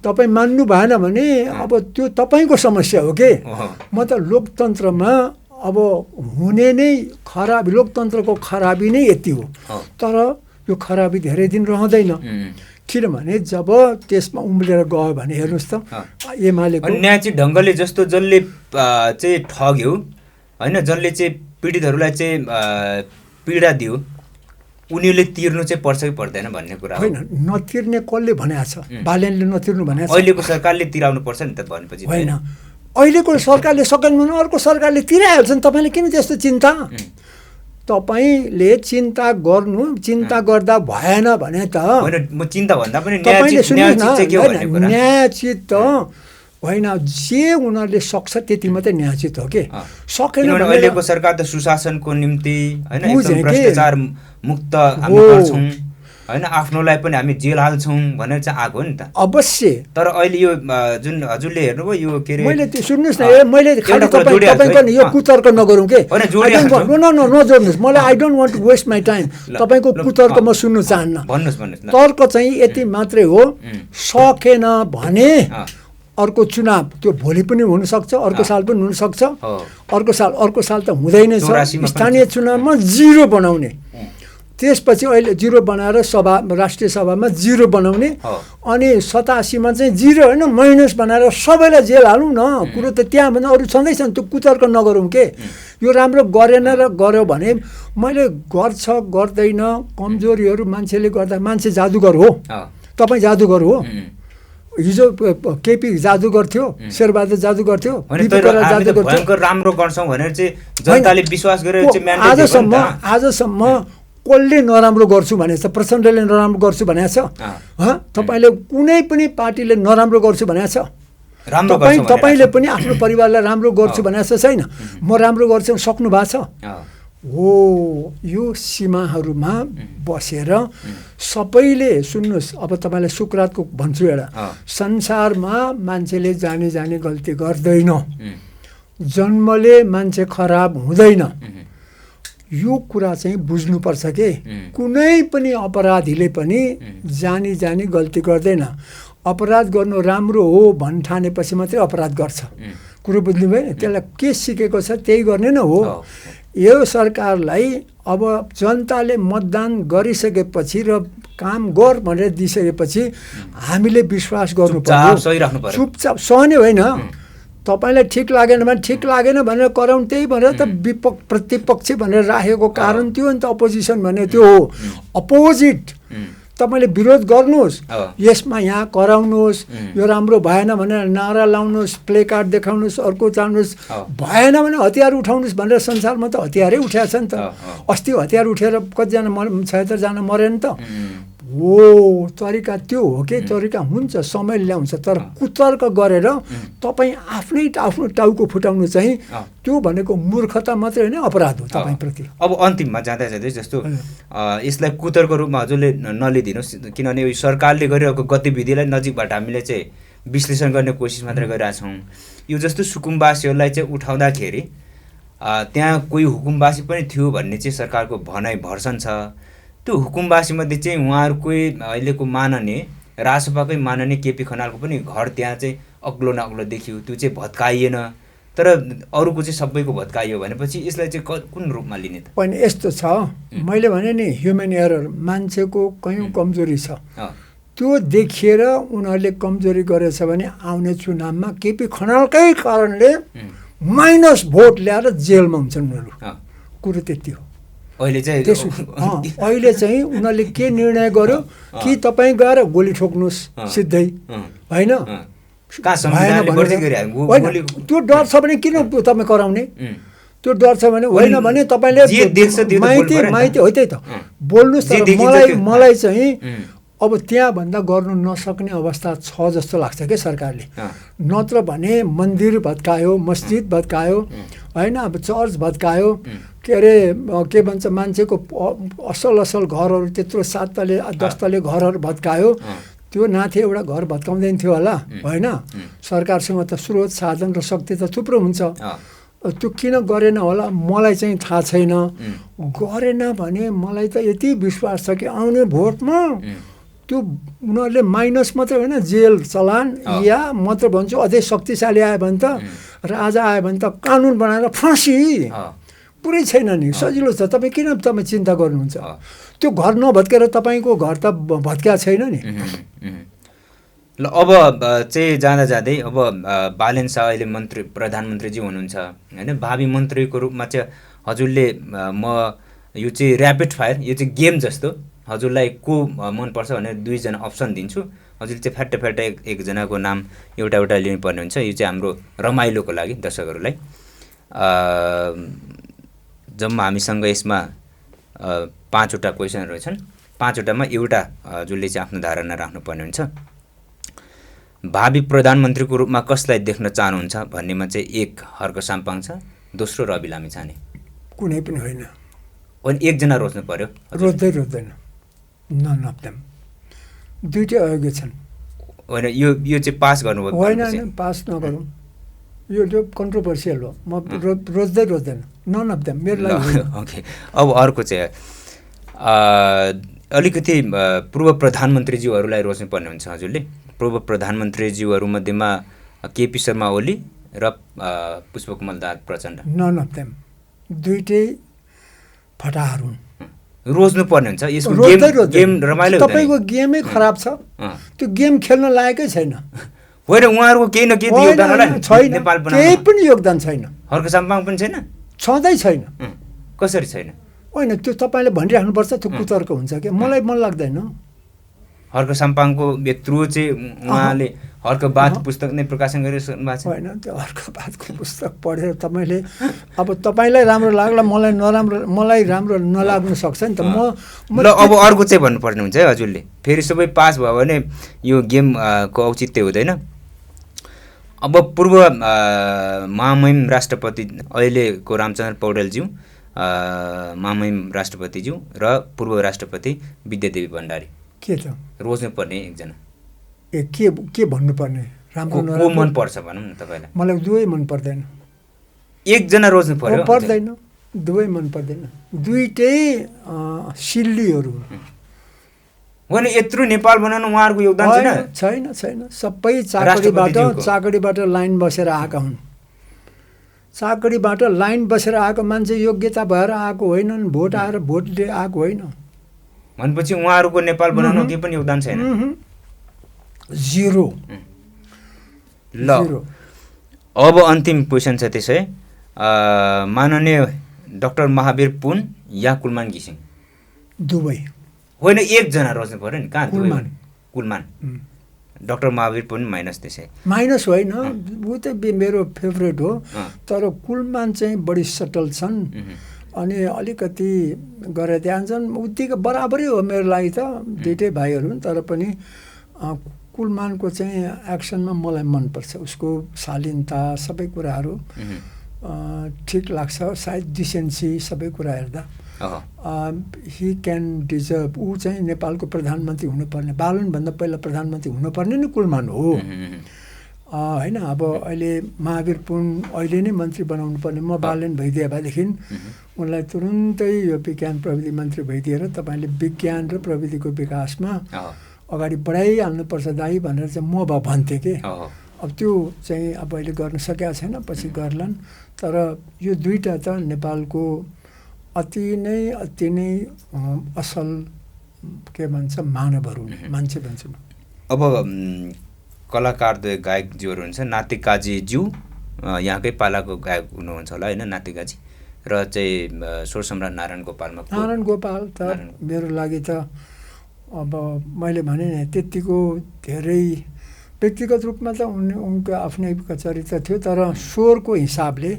तपाईँ मान्नु भएन भने अब त्यो तपाईँको समस्या हो के। म त लोकतन्त्रमा अब हुने नै खराबी, लोकतन्त्रको खराबी नै यति हो। तर यो खराबी धेरै दिन रहँदैन। किनभने जब त्यसमा उम्लेर गयो भने हेर्नुहोस् त एमालेको न्यायिक ढङ्गले जस्तो जसले चाहिँ ठग्यो होइन, जसले चाहिँ पीडितहरूलाई चाहिँ पीडा दियो उनीहरूले तिर्नु चाहिँ पर्छ कि पर्दैन भन्ने कुरा होइन। नतिर्ने कसले भनेको छ? बालेनले नतिर्नु भनेको छ। अहिलेको सरकारले तिराउनु पर्छ नि त भनेपछि होइन। अहिलेको सरकारले सकेन भने अर्को सरकारले तिराइहाल्छ नि। तपाईँले किन त्यस्तो चिन्ता? तपाईँले चिन्ता गर्दा भएन भने त म चिन्ता भन्दा पनि तपाईँले सुन्नुहोस् न, न्यायचित त होइन, जे उनीहरूले सक्छ त्यति मात्रै न्यायचित हो के। सकेन भने अहिलेको सरकार त सुशासनको निम्ति होइन, एकदम भ्रष्टाचार मुक्त हामी गर्छौँ होइन, आफ्नोलाई पनि हामी जेल हाल्छौँ भनेर चाहिँ आएको हो नि त। अवश्य। तर अहिले यो जुन हजुरले हेर्नुभयो यो के अरे, मैले त्यो सुन्नुहोस् न, मैले खालि तपाईँको यो कुतर्क नगरौँ के, नजोड्नुहोस् मलाई। I don't want to waste my time. तपाईँको कुतर्क म सुन्नु चाहन्न। भन्नुहोस्। तर्क चाहिँ यति मात्रै हो, सकेन भने अर्को चुनाव त्यो भोलि पनि हुनसक्छ, अर्को साल पनि हुनसक्छ। अर्को साल त हुँदैन छ। स्थानीय चुनावमा 0 बनाउने, त्यसपछि अहिले 0 बनाएर राष्ट्रिय सभामा 0 बनाउने, अनि 87मा चाहिँ 0 होइन माइनस बनाएर सबैलाई जेल हालौँ न। कुरो त त्यहाँ भन्दा अरू छँदैछ नि, त्यो कुतर्क नगरौँ के। यो राम्रो गरेन र गर्यो भने मैले गर्छ गर्दैन कमजोरीहरू मान्छेले गर्दा, मान्छे जादुगर हो, तपाईँ जादुगर हो। हिजो केपी जादुगर थियो, शेरबहादुर जादुगर थियो, राम्रो गर्छौँ भनेर चाहिँ जनताले विश्वास गरेर आजसम्म कसले नराम्रो गर्छु भनेको छ? प्रचण्डले नराम्रो गर्छु भनेको छ? तपाईँले कुनै पनि पार्टीले नराम्रो गर्छु भनेको छ? तपाईँले पनि आफ्नो परिवारलाई राम्रो गर्छु भनेको छ छैन? म राम्रो गर्छु सक्नु भएको छ? हो यो सीमाहरूमा बसेर सबैले सुन्नुहोस्, अब तपाईँलाई सुकरातको भन्छु एउटा, संसारमा मान्छेले जाने गल्ती गर्दैन, जन्मले मान्छे खराब हुँदैन। यो कुरा चाहिँ बुझ्नुपर्छ के कुनै पनि अपराधीले पनि जानी गल्ती गर्दैन। अपराध गर्नु राम्रो हो भन्ठानेपछि मात्रै अपराध गर्छ। कुरो बुझ्नुभयो? त्यसलाई के सिकेको छ त्यही गर्ने न हो। यो सरकारलाई अब जनताले मतदान गरिसकेपछि र काम गर भनेर दिइसकेपछि हामीले विश्वास गर्नुपर्छ। चुपचाप सहने होइन। तपाईँलाई ठिक लागेन भने ठिक लागेन भनेर कराउनु, त्यही भनेर त प्रतिपक्ष भनेर राखेको कारण त्यो नि त अपोजिसन भने त्यो हो। अपोजिट तपाईँले विरोध गर्नुहोस्, यसमा यहाँ कराउनुहोस्, यो राम्रो भएन भनेर नारा लाउनुहोस्, प्ले कार्ड देखाउनुहोस्, अर्को चाहनुहोस्, भएन भने हतियार उठाउनुहोस् भनेर संसारमा त हतियारै उठाएको छ नि त। अस्ति हतियार उठेर कतिजना 76 जना मरे नि त। हो तरिका त्यो हो कि तरिका हुन्छ, समय ल्याउँछ, तर कुतर्क गरेर तपाईँ आफ्नो टाउको फुटाउनु चाहिँ त्यो भनेको मूर्खता मात्रै होइन, अपराध हो तपाईँप्रति। अब अन्तिममा जाँदै जस्तो यसलाई कुतर्क रूपमा हजुरले नलिदिनुहोस्, किनभने यो सरकारले गरिरहेको गतिविधिलाई नजिकबाट हामीले चाहिँ विश्लेषण गर्ने कोसिस मात्रै गरिरहेछौँ। यो जस्तो सुकुम्बासीहरूलाई चाहिँ उठाउँदाखेरि त्यहाँ कोही हुकुमबासी पनि थियो भन्ने चाहिँ सरकारको भनाइ भर्सन छ। त्यो हुकुमबासीमध्ये चाहिँ उहाँहरूकै अहिलेको माननीय राजसभाकै माननीय केपी खनालको पनि घर त्यहाँ चाहिँ अग्लो न अग्लो देखियो, त्यो चाहिँ भत्काइएन, तर अरूको चाहिँ सबैको भत्काइयो भनेपछि यसलाई चाहिँ कुन रूपमा लिने त? पनि यस्तो छ, मैले भने नि ह्युमन एरर, मान्छेको कयौँ कमजोरी छ, त्यो देखिएर उनीहरूले कमजोरी गरेछ भने आउने चुनावमा केपी खनालकै कारणले माइनस भोट ल्याएर जेलमा हुन्छन् उनीहरू। कुरो त्यति हो। अहिले चाहिँ उनीहरूले के निर्णय गर्यो कि तपाईँ गएर गोली ठोक्नुहोस् सिधै, होइन? त्यो डर छ भने किन तपाईँ कराउने? त्यो डर छ भने होइन भने तपाईँले माइती हो त्यही त बोल्नुहोस्। तर मलाई चाहिँ अब त्यहाँभन्दा गर्नु नसक्ने अवस्था छ जस्तो लाग्छ क्या सरकारले। नत्र भने मन्दिर भत्कायो, मस्जिद भत्कायो, होइन? अब चर्च भत्कायो, के अरे के भन्छ मान्छेको असल घरहरू त्यत्रो 7 तले 10 तले घरहरू भत्कायो। त्यो नाथे एउटा घर भत्काउँदैन थियो होला, होइन? सरकारसँग त स्रोत साधन र शक्ति त थुप्रो हुन्छ, त्यो किन गरेन होला मलाई चाहिँ थाहा छैन। गरेन भने मलाई त यति विश्वास छ कि आउने भोटमा त्यो उनीहरूले माइनस मात्रै होइन, जेल चलान, या मात्र भन्छु अझै शक्तिशाली आयो भने त, राजा आयो भने त कानुन बनाएर फाँसी। पुरै छैन नि, सजिलो छ। तपाईँ किन चिन्ता गर्नुहुन्छ? त्यो घर नभत्केर तपाईँको घर त भत्किया छैन नि। ल अब चाहिँ जाँदै अब बालेन शाह अहिले प्रधानमन्त्रीजी हुनुहुन्छ, होइन? भावी मन्त्रीको रूपमा चाहिँ हजुरले म यो चाहिँ ऱ्यापिड फायर, यो चाहिँ गेम जस्तो हजुरलाई को मनपर्छ भनेर 2 जना अप्सन दिन्छु। हजुरले चाहिँ फ्याट्ट एकजनाको नाम एउटा लिनुपर्ने हुन्छ। यो चाहिँ हाम्रो रमाइलोको लागि दर्शकहरूलाई। जम्मा हामीसँग यसमा 5वटा क्वेसनहरू छन्। 5वटामा एउटा हजुरले चाहिँ आफ्नो धारणा राख्नुपर्ने हुन्छ। भावी प्रधानमन्त्रीको रूपमा कसलाई देख्न चाहनुहुन्छ भन्नेमा चाहिँ 1 हर्क साम्पाङ छ, दोस्रो रवि लामिछाने। कुनै पनि होइन, अनि एकजना रोज्नु पर्यो। रोज्दैन, नन अफ देम। दुईटै अयोग्य छन्। होइन यो चाहिँ पास गर्नुभयो? होइन, पास नगरौँ, यो कन्ट्रोभर्सियल हो। म रोज्दैन, नन अफ देम मेरो लागि। ओके, अब अर्को चाहिँ अलिकति पूर्व प्रधानमन्त्रीज्यूहरूलाई रोज्नुपर्ने हुन्छ हजुरले। पूर्व प्रधानमन्त्रीज्यूहरूमध्येमा केपी शर्मा ओली र Pushpa Kamal Dahal Prachanda. None of them, दुईटै फटाहरू रोज्नु पर्ने हुन्छ। यसको गेम रमाइलो, तपाईँको गेमै खराब छ, त्यो गेम खेल्न लायकै छैन। होइन, उहाँहरूको केही न केही योगदान छैन, केही पनि योगदान छैन। हर्क साम्पाङ पनि छैन, छँदै छैन। कसरी छैन? होइन, त्यो तपाईँले भनिराख्नुपर्छ, त्यो कुतर्क हुन्छ क्या, मलाई मन लाग्दैन। हर्क साम्पाङको यत्रो चाहिँ उहाँले हर्कबाद पुस्तक नै प्रकाशन गरिसक्नु भएको छ। होइन, त्यो हर्कबादको पुस्तक पढेर तपाईँले अब तपाईँलाई राम्रो लाग्ला, मलाई राम्रो नलाग्नु सक्छ नि त। ल अब अर्को चाहिँ भन्नुपर्ने हुन्छ है हजुरले। फेरि सबै पास भयो भने यो गेमको औचित्य हुँदैन। अब पूर्व महामहिम राष्ट्रपति अहिलेको रामचन्द्र पौडेलज्यू महामहिम राष्ट्रपतिज्यू र पूर्व राष्ट्रपति विद्यादेवी भण्डारी के त रोज्नुपर्ने एकजना के भन्नुपर्ने राम्रो को मन पर्छ भनौँ न तपाईँलाई मलाई दुवै मन पर्दैन एकजना रोज्नु पर्यो पर्दैन दुवै मन पर्दैन दुईटै सिल्लीहरू होइन यत्रो नेपाल बनाउन उहाँहरूको योगदान छैन छैन सबै चाकडीबाट लाइन बसेर आएका हुन् चाकडीबाट लाइन बसेर आएको मान्छे योग्यता भएर आएको होइनन् भोट आएर भोटले आएको होइन भनेपछि उहाँहरूको नेपाल बनाउन केही पनि योगदान छैन जिरो ल अब अन्तिम क्वेसन छ त्यसै माननीय डाक्टर महावीर पुन या कुलमान घिसिङ दुवै होइन एकजना रोज्नु पर्यो नि कहाँ कुलमान डाक्टर महावीर पुन माइनस त्यसै माइनस होइन ऊ त मेरो फेभरेट हो तर कुलमान चाहिँ बढी सटल छन् अनि अलिकति गरेर जान्छन् उत्तिकै बराबरै हो मेरो लागि त दुइटै भाइहरू तर पनि कुलमानको चाहिँ एक्सनमा मलाई मनपर्छ उसको शालीनता सबै कुराहरू ठिक लाग्छ सायद डिसेन्सी सबै कुरा हेर्दा ही क्यान डिजर्भ ऊ चाहिँ नेपालको प्रधानमन्त्री हुनुपर्ने बालनभन्दा पहिला प्रधानमन्त्री हुनुपर्ने नै कुलमान हो होइन अब अहिले महावीर पुन अहिले नै मन्त्री बनाउनु पर्ने म बालन भइदिए भएदेखि उनलाई तुरुन्तै यो विज्ञान प्रविधि मन्त्री भइदिएर तपाईँले विज्ञान र प्रविधिको विकासमा अगाडि बढाइहाल्नुपर्छ दाइ भनेर चाहिँ म भन्थेँ कि अब त्यो चाहिँ अब अहिले गर्न सकेका छैन पछि गर्लान् तर यो दुईटा त नेपालको अति नै असल के भन्छ मानवहरू मान्छे भन्छौँ अब कलाकार गायकज्यूहरू हुन्छ नाति काजीज्यू यहाँकै पालाको गायक हुनुहुन्छ होला होइन नाति काजी र चाहिँ स्वर सम्राट नारायण गोपालमा नारायण गोपाल त मेरो लागि त अब मैले भने नि त्यतिको धेरै व्यक्तिगत रूपमा त उनको आफ्नै चरित्र थियो तर स्वरको हिसाबले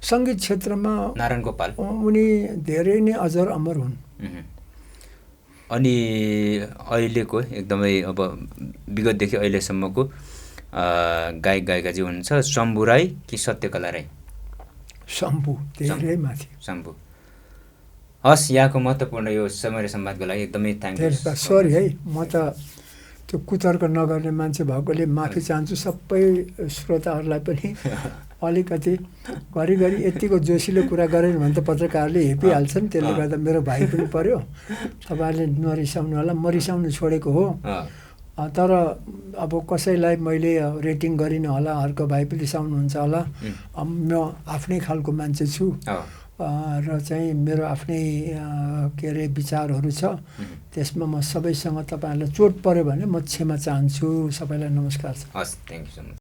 सङ्गीत क्षेत्रमा नारायण गोपाल उनी धेरै नै अजर अमर हुन् अनि अहिलेको एकदमै अब विगतदेखि अहिलेसम्मको गायक गायिका चाहिँ हुनुहुन्छ शम्भु राई कि सत्यकला राई शम्भु धेरै माथि शम्भु हस् यहाँको महत्त्वपूर्ण यो समय संवादको लागि एकदमै थ्याङ्क यू सरी है म त त्यो कुतर्क नगर्ने मान्छे भएकोले माफी चाहन्छु सबै श्रोताहरूलाई पनि अलिकति घरिघरि यतिको जोसिलो कुरा गरेन भने त पत्रकारले हेपिहाल्छन् त्यसले गर्दा मेरो भाइ पनि पर्यो तपाईँहरूले नरिसाउनु होला म रिसाउनु छोडेको हो तर अब कसैलाई मैले रेटिङ गरिनँ होला अर्को भाइ पनि रिसाउनुहुन्छ होला म आफ्नै खालको मान्छे छु र चाहिँ मेरो आफ्नै के अरे विचारहरू छ त्यसमा म सबैसँग तपाईँहरूलाई चोट पऱ्यो भने म क्षमा चाहन्छु सबैलाई नमस्कार छ हस् थ्याङ्क यू सो मच